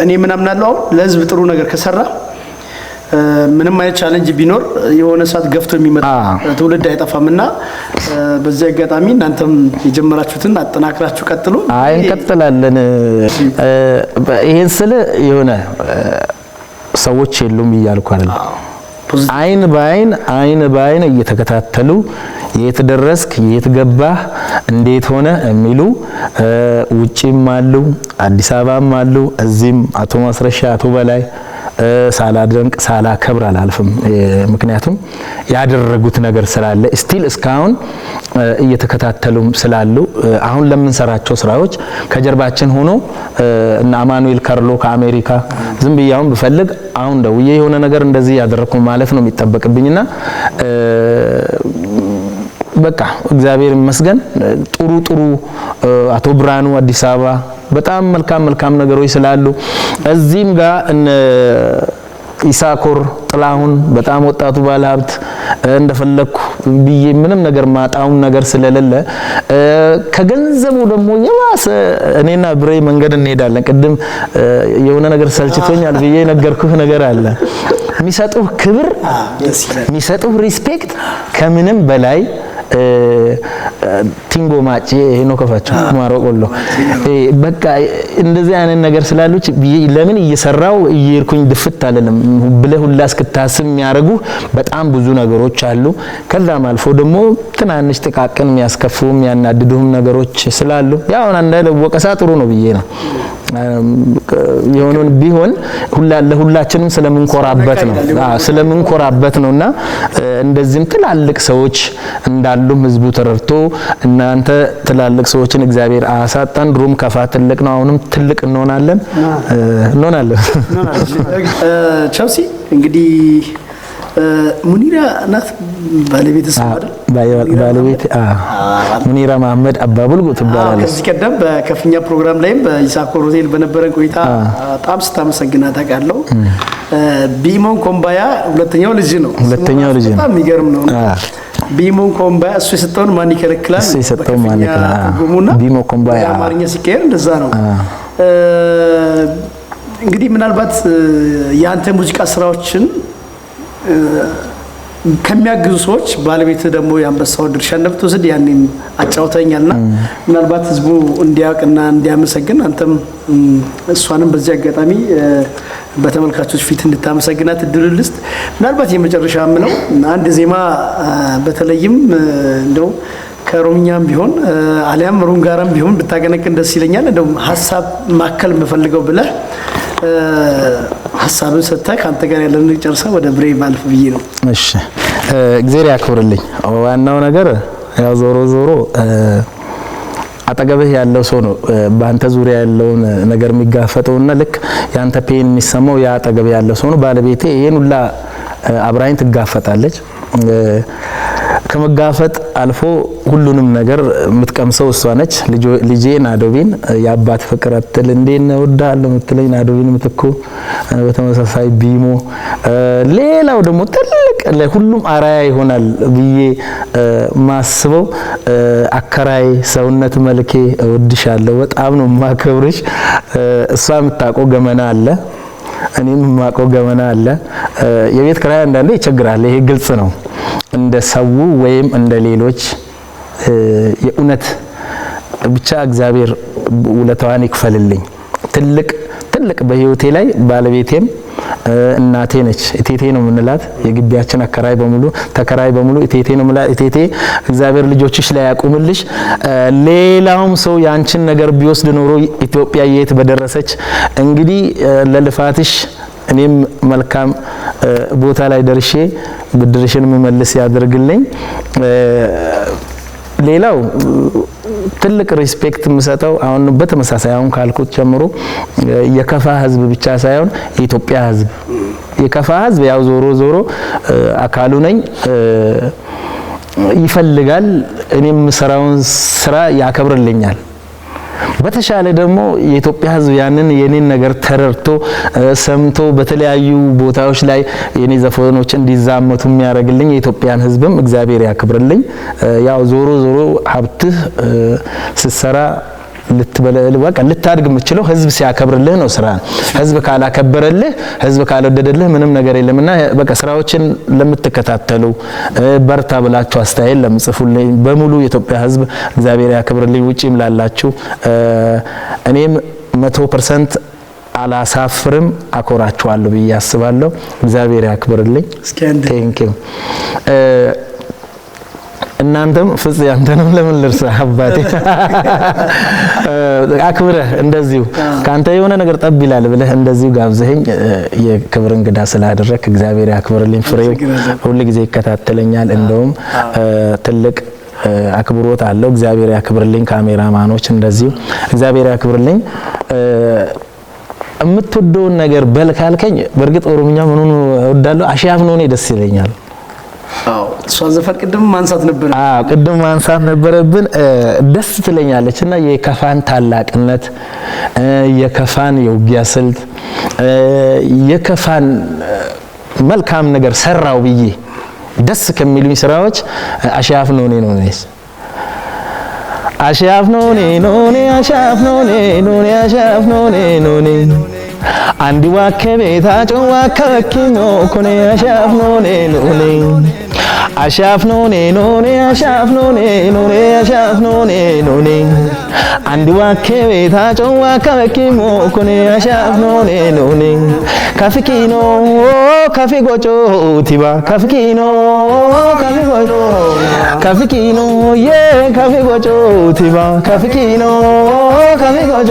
እኔ ምን አምናለሁ፣ አሁን ለህዝብ ጥሩ ነገር ከሰራ ምንም አይነት challenge ቢኖር የሆነ ሰዓት ገፍቶ የሚመጣ ትውልድ አይጠፋም እና በዚህ አጋጣሚ እናንተም የጀመራችሁትን አጠናክራችሁ ቀጥሉ። አይ፣ እንቀጥላለን። ይሄን ስል የሆነ ሰዎች የሉም እያልኩ አይደለም። አይን በአይን አይን በአይን እየተከታተሉ የት ደረስክ፣ የት ገባህ፣ እንዴት ሆነ የሚሉ ውጪም አሉ፣ አዲስ አበባም አሉ። እዚህም አቶ ማስረሻ፣ አቶ በላይ ሳላደንቅ ሳላከብር አላልፍም። ምክንያቱም ያደረጉት ነገር ስላለ still እስካሁን እየተከታተሉም ስላሉ አሁን ለምንሰራቸው ስራዎች ከጀርባችን ሆኖ እና አማኑኤል ካርሎ ከአሜሪካ ዝም ብዬ አሁን ብፈልግ አሁን ደውዬ የሆነ ነገር እንደዚህ ያደረኩ ማለት ነው የሚጠበቅብኝና በቃ እግዚአብሔር ይመስገን ጥሩ ጥሩ አቶ ብርሃኑ አዲስ አበባ በጣም መልካም መልካም ነገሮች ስላሉ እዚህም ጋር እነ ኢሳኮር ጥላሁን በጣም ወጣቱ ባለሀብት እንደፈለኩ ብዬ ምንም ነገር ማጣውን ነገር ስለሌለ ከገንዘቡ ደግሞ የባሰ እኔና ብሬ መንገድ እንሄዳለን። ቅድም የሆነ ነገር ሰልችቶኛል ብዬ የነገርኩህ ነገር አለ። የሚሰጡህ ክብር፣ የሚሰጡህ respect ከምንም በላይ ቲንጎ ማጭ ይሄ ነው ከፋቸው ማሮቆሎ በቃ እንደዚህ አይነት ነገር ስላሉች ለምን እየሰራው እየሄድኩኝ ድፍት አለንም ብለህ ሁላ እስክታስብ የሚያደርጉ በጣም ብዙ ነገሮች አሉ። ከዛም አልፎ ደግሞ ትናንሽ ጥቃቅን የሚያስከፉ የሚያናድዱህም ነገሮች ስላሉ ያው አንዳንድ ወቀሳ ጥሩ ነው ብዬ ነው። የሆነውን ቢሆን ሁላ ለሁላችንም ስለምንኮራበት ነውና እንደዚህም ትላልቅ ሰዎች እንዳሉም ህዝቡ ተረድቶ እናንተ ትላልቅ ሰዎችን እግዚአብሔር አሳጣን። ድሮም ከፋ ትልቅ ነው፣ አሁንም ትልቅ እንሆናለን እንሆናለን። ቸልሲ እንግዲህ ሙኒራ ናት ባለቤት ስም አይደል? ባለቤት ሙኒራ መሐመድ አባቡልጉ ትባላለች። ከዚህ ቀደም በከፍኛ ፕሮግራም ላይም በኢሳኮር ሆቴል በነበረን ቆይታ በጣም ስታመሰግናት አውቃለሁ። ቢሞን ኮምባያ ሁለተኛው ልጅ ነው። ሁለተኛው ልጅ ነው። በጣም የሚገርም ነው። ቢሞን ኮምባያ እሱ የሰጠውን ማን ይከለክላል? እሱ የሰጠውን ማን ይከለክላል? ትርጉሙና ቢሞ ኮምባያ አማርኛ ሲቀየር እንደዛ ነው። እንግዲህ ምናልባት የአንተ ሙዚቃ ስራዎችን ከሚያግዙ ሰዎች ባለቤት ደግሞ የአንበሳውን ድርሻ እንደምትወስድ ያኔም አጫውተኛልና ምናልባት ህዝቡ እንዲያውቅና እንዲያመሰግን አንተም እሷንም በዚህ አጋጣሚ በተመልካቾች ፊት እንድታመሰግናት እድሉን ልስጥ። ምናልባት የመጨረሻ የምለው አንድ ዜማ በተለይም እንደው ከኦሮምኛም ቢሆን አሊያም ሩንጋራም ቢሆን ብታቀነቅን ደስ ይለኛል። እንደው ሀሳብ ማከል የምፈልገው ብለህ ሀሳብን ሰጥተህ ከአንተ ጋር ያለን ጨርሰህ ወደ ብሬ ማለፍ ብዬ ነው። እሺ፣ እግዚአብሔር ያክብርልኝ። ዋናው ነገር ያው ዞሮ ዞሮ አጠገብህ ያለው ሰው ነው በአንተ ዙሪያ ያለውን ነገር የሚጋፈጠውና ልክ ያንተ pain የሚሰማው ያ አጠገብህ ያለው ሰው ነው። ባለቤቴ ይሄን ሁላ አብራኝ ትጋፈጣለች። ከመጋፈጥ አልፎ ሁሉንም ነገር የምትቀምሰው እሷ ነች። ልጄ ናዶቢን የአባት ፍቅር አትል እንዴት ነው እወድሃለሁ የምትለኝ ናዶቢን ምትኩ፣ በተመሳሳይ ቢሞ፣ ሌላው ደግሞ ትልቅ ለሁሉም አራያ ይሆናል ብዬ ማስበው አከራይ ሰውነት መልኬ እወድሻለሁ፣ በጣም ነው ማከብርሽ። እሷ የምታውቀው ገመና አለ፣ እኔም የማውቀው ገመና አለ። የቤት ኪራይ አንዳንዴ ይቸግራል። ይሄ ግልጽ ነው። እንደ ሰው ወይም እንደ ሌሎች የእውነት ብቻ እግዚአብሔር ውለታዋን ይክፈልልኝ። ትልቅ ትልቅ በህይወቴ ላይ ባለቤቴም እናቴ ነች። እቴቴ ነው የምንላት። የግቢያችን አከራይ በሙሉ ተከራይ በሙሉ እቴቴ ነው የምንላት። እቴቴ እግዚአብሔር ልጆችሽ ላይ ያቁምልሽ። ሌላውም ሰው ያንቺን ነገር ቢወስድ ኖሮ ኢትዮጵያ የት በደረሰች። እንግዲህ ለልፋትሽ እኔም መልካም ቦታ ላይ ደርሼ ብድርሽን የምመልስ ያድርግልኝ። ሌላው ትልቅ respect የምሰጠው አሁን በተመሳሳይ አሁን ካልኩት ጀምሮ የከፋ ህዝብ ብቻ ሳይሆን የኢትዮጵያ ህዝብ፣ የከፋ ህዝብ ያው ዞሮ ዞሮ አካሉ ነኝ፣ ይፈልጋል። እኔም የምሰራውን ስራ ያከብርልኛል። በተሻለ ደግሞ የኢትዮጵያ ህዝብ ያንን የኔን ነገር ተረድቶ ሰምቶ በተለያዩ ቦታዎች ላይ የኔ ዘፈኖች እንዲዛመቱ የሚያደርግልኝ የኢትዮጵያን ህዝብም እግዚአብሔር ያክብርልኝ። ያው ዞሮ ዞሮ ሀብትህ ስትሰራ ልትበለ በቃ ልታድግ የምትችለው ህዝብ ሲያከብርልህ ነው። ስራ ህዝብ ካላከበረልህ፣ ህዝብ ካልወደደልህ ምንም ነገር የለምና በቃ ስራዎችን ለምትከታተሉ፣ በርታ ብላችሁ አስተያየት ለምጽፉልኝ በሙሉ የኢትዮጵያ ህዝብ እግዚአብሔር ያክብርልኝ። ውጪም ላላችሁ እኔም 100% አላሳፍርም፣ አኮራችኋለሁ ብዬ አስባለሁ። እግዚአብሔር ያክብርልኝ። እስኪ አንድ Thank you። እናንተም ፍጽ ያንተንም ለምን ልርሳ አባቴ፣ አክብረህ እንደዚሁ ካንተ የሆነ ነገር ጠብ ይላል ብለህ እንደዚሁ ጋብዘኸኝ የክብር እንግዳ ስላደረክ እግዚአብሔር ያክብርልኝ። ፍሬው ሁል ጊዜ ይከታተለኛል። እንደውም ትልቅ አክብሮት አለው። እግዚአብሔር ያክብርልኝ። ካሜራማኖች እንደዚሁ እግዚአብሔር ያክብርልኝ። የምትወደውን ነገር በል ካልከኝ በእርግጥ ኦሮምኛ ምኑን እወዳለሁ። አሽያፍ ነው እኔ ደስ ይለኛል። አዎ፣ እሷን ዘፈን ቅድም ማንሳት ነበር። አዎ፣ ቅድም ማንሳት ነበረብን። ደስ ትለኛለች እና የከፋን ታላቅነት፣ የከፋን የውጊያ ስልት፣ የከፋን መልካም ነገር ሰራው ብዬ ደስ ከሚሉኝ ስራዎች አሻፍ ነው ነው ነው አሻፍ ነው ኖ አሻፍ ነው ኖ አሻፍ ነው ኖ አንዲ ዋከ ቤታ ጮዋ ከኪኖ ኮኔ አሻፍ ነው ኖ አሻፍ ነው ኖ አሻፍ ነው ኖ አሻፍ ነው ኖ አንዲ ዋከ ቤታ ጮዋ ከኪሞ ኮኔ አሻፍ ነው ኖ ከፍኪኖ ከፊ ጎጮ ቲባ ከፍኪኖ ከፊ ጎጮ ከፍኪኖ የ ከፊ ጎጮ ቲባ ከፍኪኖ ከፊ ጎጮ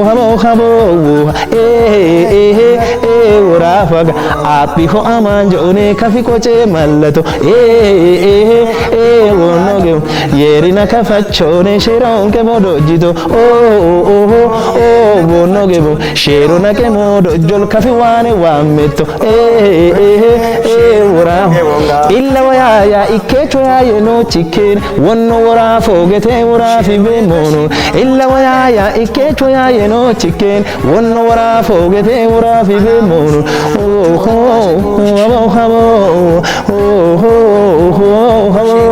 ሀቦ ሀቦ ኤ ኤ ኤ ወራፋጋ አጲሆ አማንጆኔ ከፊ ቆጬ መለቶ ኤ ኤ ኤ ወኖጌ የሪና ከፈቾኔ ሼሮን ከሞዶጅቶ ኦ ኦ ኦ ቦኖጌቦ ሼሮና ከሞዶጆል ከፊ ዋኔ ዋሜቶ ኤ ኤ ኤ ወራ ኢለወያያ ኢኬቾ ያየኖ ቺኬን ወኖ ወራፎ ጌቴ ወራፊ ቤሞኖ ኢለወያያ ኢኬቾ ያየኖ ቺኬን ወኖ ወራፎ ጌቴ ወራፊ ቤሞኖ ኦ ሆ ሆ ሆ ሆ ሆ ሆ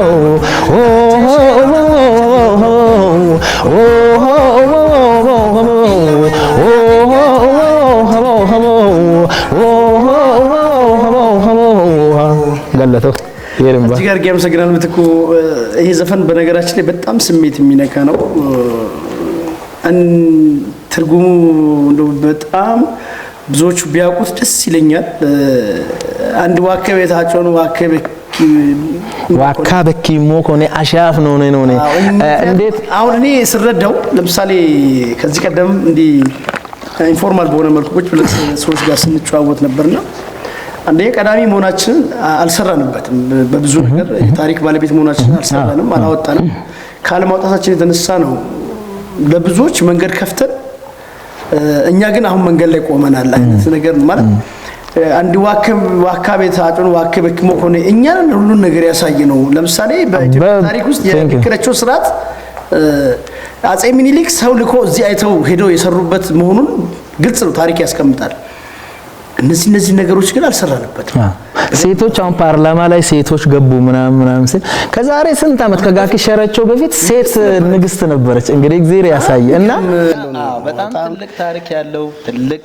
ገለተው ይርምባ እጅግ አድርጌ አመሰግናለሁ ምትኩ። ይሄ ዘፈን በነገራችን ላይ በጣም ስሜት የሚነካ ነው። ትርጉሙ እንደው በጣም ብዙዎቹ ቢያውቁት ደስ ይለኛል። አንድ ዋከ ቤታቸውን ዋከ ዋካ በኪሞ ኮኔ አሻፍ ነው ነው ነው እንዴት አሁን እኔ ስረዳው ለምሳሌ ከዚህ ቀደም እንዲህ informal በሆነ መልኩ ቁጭ ብለን ሰዎች ጋር ስንጨዋወት ነበርና አንደኛ ቀዳሚ መሆናችንን አልሰራንበትም። በብዙ ነገር የታሪክ ባለቤት መሆናችንን አልሰራንም፣ አላወጣንም። ካለማውጣታችን የተነሳ ነው ለብዙዎች መንገድ ከፍተን እኛ ግን አሁን መንገድ ላይ ቆመናል አይነት ነገር ማለት አንድ ዋከብ ዋካ ቤት አጩን ዋከብ ክሞ ሆነ እኛን ሁሉን ነገር ያሳይ ነው። ለምሳሌ በኢትዮጵያ ታሪክ ውስጥ Thank you. የክረቾ ስርዓት አጼ ሚኒሊክ ሰው ልኮ እዚህ አይተው ሄደው የሰሩበት መሆኑን ግልጽ ነው፣ ታሪክ ያስቀምጣል። እነዚህ ነገሮች ግን አልሰራንበትም። ሴቶች አሁን ፓርላማ ላይ ሴቶች ገቡ ምናምን ምናምን ሲል ከዛሬ ስንት ዓመት ከጋኪ ሸረቸው በፊት ሴት ንግስት ነበረች። እንግዲህ እግዚአብሔር ያሳየ እና አዎ፣ በጣም ትልቅ ታሪክ ያለው፣ ትልቅ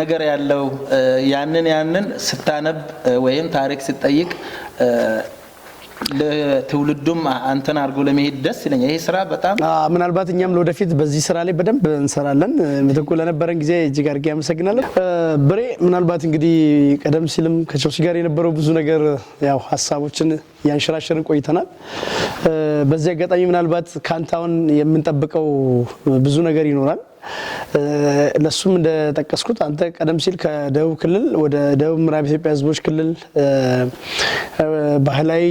ነገር ያለው፣ ያንን ስታነብ ወይም ታሪክ ስትጠይቅ ለትውልዱም አንተን አድርጎ ለመሄድ ደስ ይለኛል። ይሄ ስራ በጣም ምናልባት እኛም ለወደፊት በዚህ ስራ ላይ በደንብ እንሰራለን። ምትኩ፣ ለነበረን ጊዜ እጅግ አድርጌ አመሰግናለሁ። ብሬ፣ ምናልባት እንግዲህ ቀደም ሲልም ከቸልሲ ጋር የነበረው ብዙ ነገር ያው ሀሳቦችን እያንሸራሸርን ቆይተናል። በዚህ አጋጣሚ ምናልባት ከአንተ አሁን የምንጠብቀው ብዙ ነገር ይኖራል። ለሱም እንደጠቀስኩት አንተ ቀደም ሲል ከደቡብ ክልል ወደ ደቡብ ምዕራብ ኢትዮጵያ ሕዝቦች ክልል ባህላዊ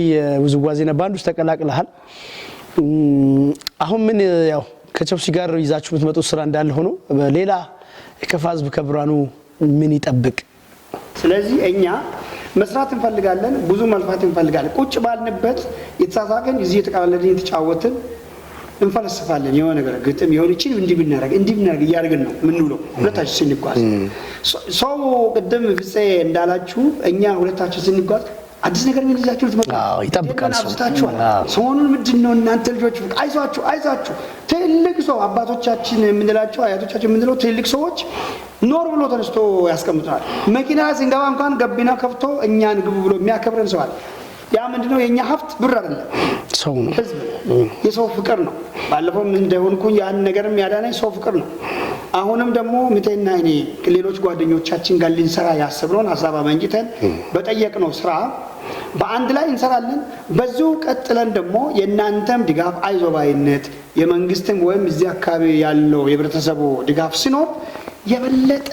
ውዝዋዜና ባንድ ውስጥ ተቀላቅለሃል። አሁን ምን ያው ከቸልሲ ጋር ይዛችሁ የምትመጡት ስራ እንዳለ ሆኖ ሌላ የከፋ ሕዝብ ከብርሃኑ ምን ይጠብቅ? ስለዚህ እኛ መስራት እንፈልጋለን፣ ብዙ መልፋት እንፈልጋለን። ቁጭ ባልንበት የተሳሳቅን፣ እዚህ የተቀላለድን፣ የተጫወትን እንፈለስፋለን። የሆነ ነገር ግጥም የሆነ ይችን እንዲህ ብናደርግ፣ እንዲህ ብናደርግ እያደረግን ነው የምንውለው ሁለታችን ስንጓዝ። ሰው ቅድም ፍፄ እንዳላችሁ እኛ ሁለታችን ስንጓዝ አዲስ ነገር ምን ይዛችሁ ልትመጡ አዎ፣ ይጠብቃል ሰው። አብዝታችኋል። ሰሞኑን ምንድን ነው እናንተ ልጆች? አይዟችሁ፣ አይዟችሁ። ትልቅ ሰው አባቶቻችን የምንላቸው፣ አያቶቻችን የምንለው ትልቅ ሰዎች ኖር ብሎ ተነስቶ ያስቀምጡናል። መኪና ስንገባ እንኳን ገቢና ከፍቶ እኛን ግቡ ብሎ የሚያከብረን ሰው አለ። ያ ምንድነው? የእኛ ሀብት ብር አይደለም፣ ሰው ነው። ህዝብ ነው። የሰው ፍቅር ነው። ባለፈውም እንደሆንኩኝ ያን ነገርም ያዳነኝ ሰው ፍቅር ነው። አሁንም ደግሞ ምቴና እኔ ሌሎች ጓደኞቻችን ጋር ልንሰራ ያሰብነውን ሀሳብ አመንጭተን በጠየቅነው ስራ በአንድ ላይ እንሰራለን። በዚሁ ቀጥለን ደግሞ የእናንተም ድጋፍ፣ አይዞባይነት፣ የመንግስትም ወይም እዚህ አካባቢ ያለው የህብረተሰቡ ድጋፍ ሲኖር የበለጠ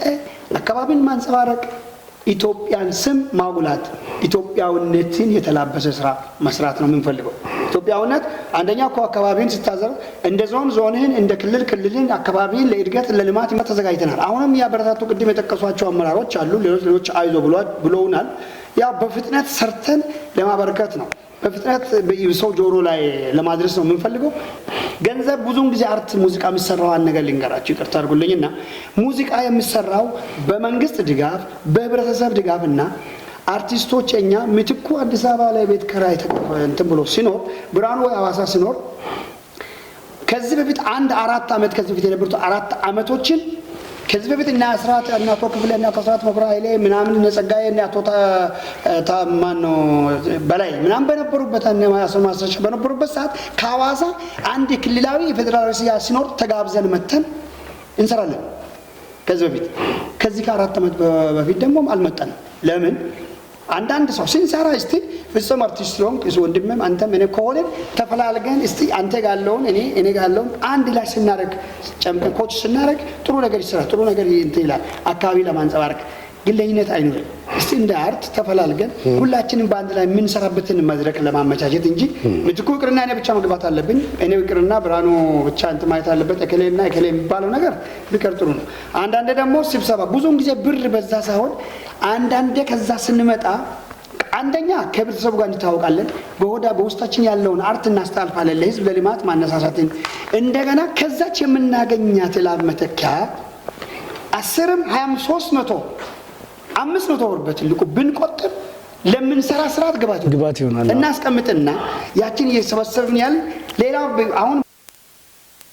አካባቢን ማንጸባረቅ፣ ኢትዮጵያን ስም ማጉላት፣ ኢትዮጵያዊነትን የተላበሰ ስራ መስራት ነው የምንፈልገው። ኢትዮጵያዊነት አንደኛ እኮ አካባቢን ስታዘር እንደ ዞን ዞንህን፣ እንደ ክልል ክልልን፣ አካባቢን ለእድገት ለልማት ተዘጋጅተናል። አሁንም ያበረታቱ ቅድም የጠቀሷቸው አመራሮች አሉ። ሌሎች ሌሎች አይዞ ብለውናል። ያው በፍጥነት ሰርተን ለማበረከት ነው። በፍጥነት ሰው ጆሮ ላይ ለማድረስ ነው የምንፈልገው። ገንዘብ ብዙውን ጊዜ art ሙዚቃ የሚሰራው አንድ ነገር ልንገራችሁ፣ ይቅርታ አድርጉልኝና ሙዚቃ የሚሰራው በመንግስት ድጋፍ፣ በህብረተሰብ ድጋፍ እና አርቲስቶች እኛ ምትኩ አዲስ አበባ ላይ ቤት ኪራይ እንትን ብሎ ሲኖር፣ ብርሃኑ ወይ ሐዋሳ ሲኖር፣ ከዚህ በፊት አንድ 4 ዓመት ከዚህ በፊት የነበሩት 4 ዓመቶችን ከዚህ በፊት እነ አስራት፣ እነ አቶ ክፍሌ፣ እነ አቶ አስራት መኩሪያ ኃይሌ ምናምን፣ እነ ጸጋዬ፣ እነ አቶ ማነው በላይ ምናምን በነበሩበት፣ እነ ማስረሻ በነበሩበት ሰዓት ከሐዋሳ አንድ የክልላዊ የፌዴራላዊ ሲኖር ተጋብዘን መተን እንሰራለን። ከዚህ በፊት ከዚህ ከ4 ዓመት በፊት ደግሞ አልመጣንም። ለምን? አንዳንድ ሰው ስንሰራ እስቲ ፍጹም አርቲስት ስለሆንክ ወንድምም አንተም እኔ ከሆንን ተፈላልገን እስቲ አንተ ጋር ያለውን እኔ ጋር ያለውን አንድ ላይ ስናደርግ፣ ጨምቀን coach ስናደርግ ጥሩ ነገር ይሰራል፣ ጥሩ ነገር እንትን ይላል። አካባቢ ለማንጸባረቅ ግለኝነት አይኖርም። እስቲ እንደ art ተፈላልገን ሁላችንም በአንድ ላይ የምንሰራበትን መድረክ ለማመቻቸት እንጂ ምትኩ ይቅርና እኔ ብቻ መግባት አለብኝ፣ እኔ ይቅርና ብርሃኑ ብቻ እንትን ማለት አለበት፣ እከሌና እከሌ የሚባለው ነገር ቢቀር ጥሩ ነው። አንዳንዴ ደግሞ ስብሰባ ብዙውን ጊዜ ብር በዛ ሳይሆን አንዳንዴ ከዛ ስንመጣ አንደኛ ከህብረተሰቡ ጋር እንታወቃለን። በሆዳ በውስጣችን ያለውን art እናስተላልፋለን፣ ለህዝብ ለልማት ማነሳሳትን። እንደገና ከዛች የምናገኛት ላብ መተኪያ 10ም 20ም 300 500 ብር በትልቁ ብንቆጥብ ለምንሰራ ስርዓት ግባት ግባት ይሆናል። እናስቀምጥና ያችን እየሰበሰብን ያል ሌላው አሁን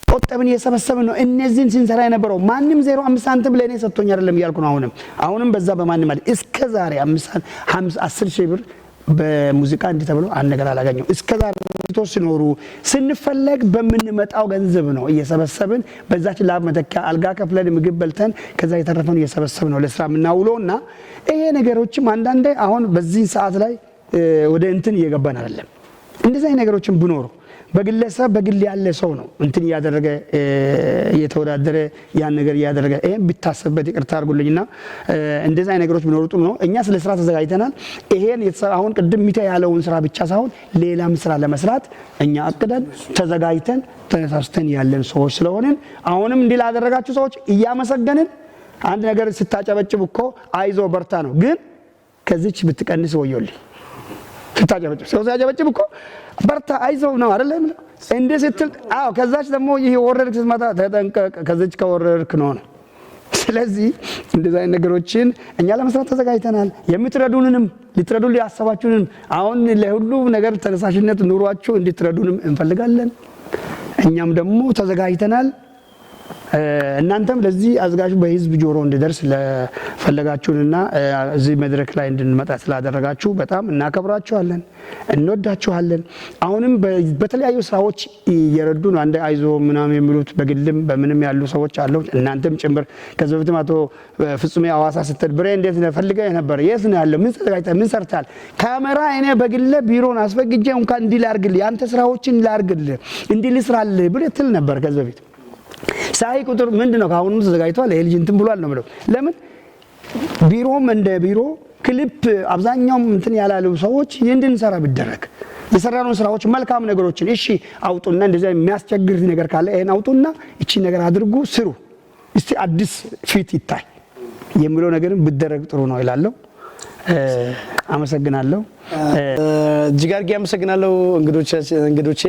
ቆጠብን እየሰበሰብን ነው። እነዚህን ስንሰራ የነበረው ማንም 05 ሳንቲም ለእኔ ሰጥቶኝ አይደለም እያልኩ ነው። አሁንም በዛ በማንም አይደል። እስከ ዛሬ 10,000 ብር በሙዚቃ እንዲህ ተብሎ አንድ ነገር አላገኘሁም። እስከ ዛሬ ሲኖሩ ስንፈለግ በምንመጣው ገንዘብ ነው እየሰበሰብን በዛች ላብ መተኪያ አልጋ ከፍለን፣ ምግብ በልተን፣ ከዛ የተረፈን እየሰበሰብን ነው ለስራ የምናውለው። እና ይሄ ነገሮችም አንዳንዴ አሁን በዚህ ሰዓት ላይ ወደ እንትን እየገባን አይደለም። እንደዚህ አይነት ነገሮችን ብኖሩ በግለሰብ በግል ያለ ሰው ነው እንትን እያደረገ እየተወዳደረ ያን ነገር እያደረገ፣ ይሄን ቢታሰብበት፣ ይቅርታ አድርጉልኝና እንደዚህ አይነት ነገሮች ቢኖሩ ጥሩ ነው። እኛ ስለ ስራ ተዘጋጅተናል። ይሄን አሁን ቅድም ሚታ ያለውን ስራ ብቻ ሳይሆን ሌላም ስራ ለመስራት እኛ አቅደን፣ ተዘጋጅተን፣ ተነሳስተን ያለን ሰዎች ስለሆንን አሁንም እንዲህ ላደረጋችሁ ሰዎች እያመሰገንን አንድ ነገር ስታጨበጭብ እኮ አይዞ በርታ ነው። ግን ከዚች ብትቀንስ ወዮልኝ። ስታጨበጭብ፣ ሰው ሲያጨበጭብ እኮ በርታ አይዞ ነው አይደለ? እንዲህ ስትል፣ አዎ፣ ከዛች ደግሞ ይሄ ወረድክ ስትመጣ ተጠንቀቅ፣ ከዚች ከወረድክ ነው ነው። ስለዚህ እንደዚህ አይነት ነገሮችን እኛ ለመስራት ተዘጋጅተናል። የምትረዱንንም፣ ልትረዱን ያሰባችሁንም፣ አሁን ለሁሉ ነገር ተነሳሽነት ኑሯችሁ እንድትረዱንም እንፈልጋለን። እኛም ደግሞ ተዘጋጅተናል። እናንተም ለዚህ አዘጋጁ በህዝብ ጆሮ እንዲደርስ ለፈለጋችሁንና እዚህ መድረክ ላይ እንድንመጣ ስላደረጋችሁ በጣም እናከብራችኋለን፣ እንወዳችኋለን። አሁንም በተለያዩ ስራዎች እየረዱ ነው። አንድ አይዞ ምናምን የሚሉት በግልም በምንም ያሉ ሰዎች አሉ፣ እናንተም ጭምር። ከዚህ በፊትም አቶ ፍጹሜ አዋሳ ስትል ብሬ እንዴት ነህ ፈልገህ ነበር፣ የት ነው ያለው፣ ምን ተዘጋጅተህ፣ ምን ሰርተሃል? ካሜራ እኔ በግለ ቢሮን አስፈቅጄ እንኳን እንዲህ ላርግልህ፣ የአንተ ስራዎችን ላርግልህ፣ እንዲህ ልስራልህ ብለህ ትል ነበር ከዚህ በፊት። ሳይ ቁጥር ምንድን ነው ከአሁኑ ተዘጋጅቷል፣ ይሄ ልጅ እንትን ብሏል ነው ብለው። ለምን ቢሮም እንደ ቢሮ ክሊፕ አብዛኛውም እንትን ያላሉ ሰዎች እንድንሰራ ቢደረግ፣ የሰራነውን ስራዎች መልካም ነገሮችን እሺ አውጡና፣ እንደዚያ የሚያስቸግር ነገር ካለ ይሄን አውጡና እቺ ነገር አድርጉ፣ ስሩ፣ እስቲ አዲስ ፊት ይታይ የሚለው ነገርን ቢደረግ ጥሩ ነው እላለሁ። አመሰግናለሁ። እጅግ አድርጌ አመሰግናለሁ እንግዶቼ፣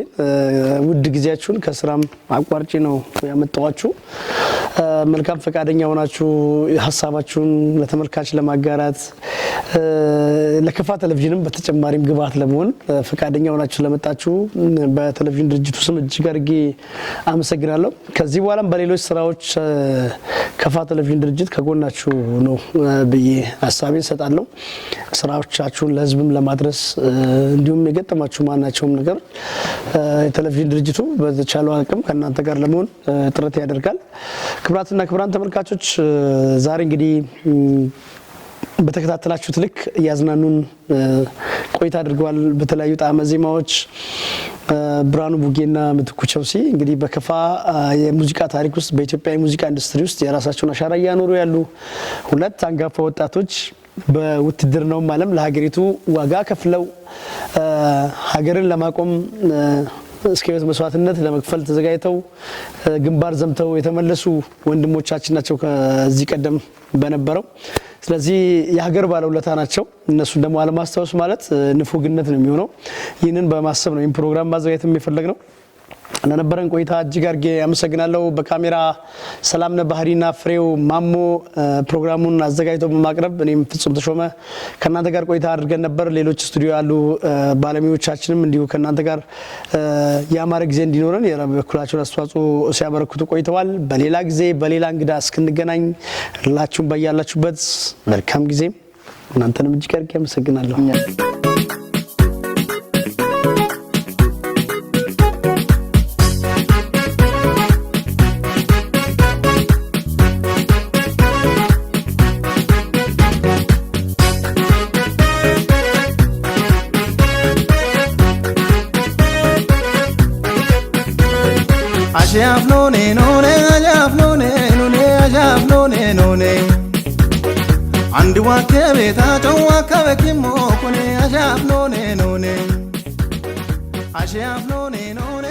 ውድ ጊዜያችሁን ከስራም አቋርጬ ነው ያመጣኋችሁ። መልካም ፈቃደኛ ሆናችሁ ሀሳባችሁን ለተመልካች ለማጋራት፣ ለከፋ ቴሌቪዥንም በተጨማሪም ግብዓት ለመሆን ፈቃደኛ ሆናችሁ ለመጣችሁ በቴሌቪዥን ድርጅቱ ስም እጅግ አድርጌ አመሰግናለሁ። ከዚህ በኋላም በሌሎች ስራዎች ከፋ ቴሌቪዥን ድርጅት ከጎናችሁ ነው ብዬ ሀሳቤን እሰጣለሁ። ስራዎቻችሁን ለህዝብም ለማድረስ እንዲሁም የገጠማችሁ ማናቸውም ነገር የቴሌቪዥን ድርጅቱ በተቻለው አቅም ከእናንተ ጋር ለመሆን ጥረት ያደርጋል። ክቡራትና ክቡራን ተመልካቾች፣ ዛሬ እንግዲህ በተከታተላችሁት ልክ እያዝናኑን ቆይታ አድርገዋል። በተለያዩ ጣዕመ ዜማዎች ብርሃኑ ቡጌና ምትኩ ቸውሲ እንግዲህ በከፋ የሙዚቃ ታሪክ ውስጥ፣ በኢትዮጵያ የሙዚቃ ኢንዱስትሪ ውስጥ የራሳቸውን አሻራ እያኖሩ ያሉ ሁለት አንጋፋ ወጣቶች፣ በውትድርናውም ዓለም ለሀገሪቱ ዋጋ ከፍለው ሀገርን ለማቆም እስከ ሕይወት መስዋዕትነት ለመክፈል ተዘጋጅተው ግንባር ዘምተው የተመለሱ ወንድሞቻችን ናቸው ከዚህ ቀደም በነበረው። ስለዚህ የሀገር ባለውለታ ናቸው። እነሱን ደግሞ አለማስታወስ ማለት ንፉግነት ነው የሚሆነው። ይህንን በማሰብ ነው ይህን ፕሮግራም ማዘጋጀት የሚፈለግ ነው። ለነበረን ቆይታ እጅግ አድርጌ አመሰግናለሁ። በካሜራ ሰላምነ ባህሪና ፍሬው ማሞ፣ ፕሮግራሙን አዘጋጅቶ በማቅረብ እኔም ፍጹም ተሾመ ከእናንተ ጋር ቆይታ አድርገን ነበር። ሌሎች ስቱዲዮ ያሉ ባለሙያዎቻችንም እንዲሁ ከእናንተ ጋር የአማረ ጊዜ እንዲኖረን የበኩላቸውን አስተዋጽኦ ሲያበረክቱ ቆይተዋል። በሌላ ጊዜ በሌላ እንግዳ እስክንገናኝ ሁላችሁም በያላችሁበት መልካም ጊዜ። እናንተንም እጅግ አድርጌ አመሰግናለሁ። Ashafnone none ashafnone none ashafnone none አንድ ዋከ ቤታቸው ዋከበኪሞ ኮኔ አሻፍኖኔ ኖኔ አሻፍኖኔ ኖኔ።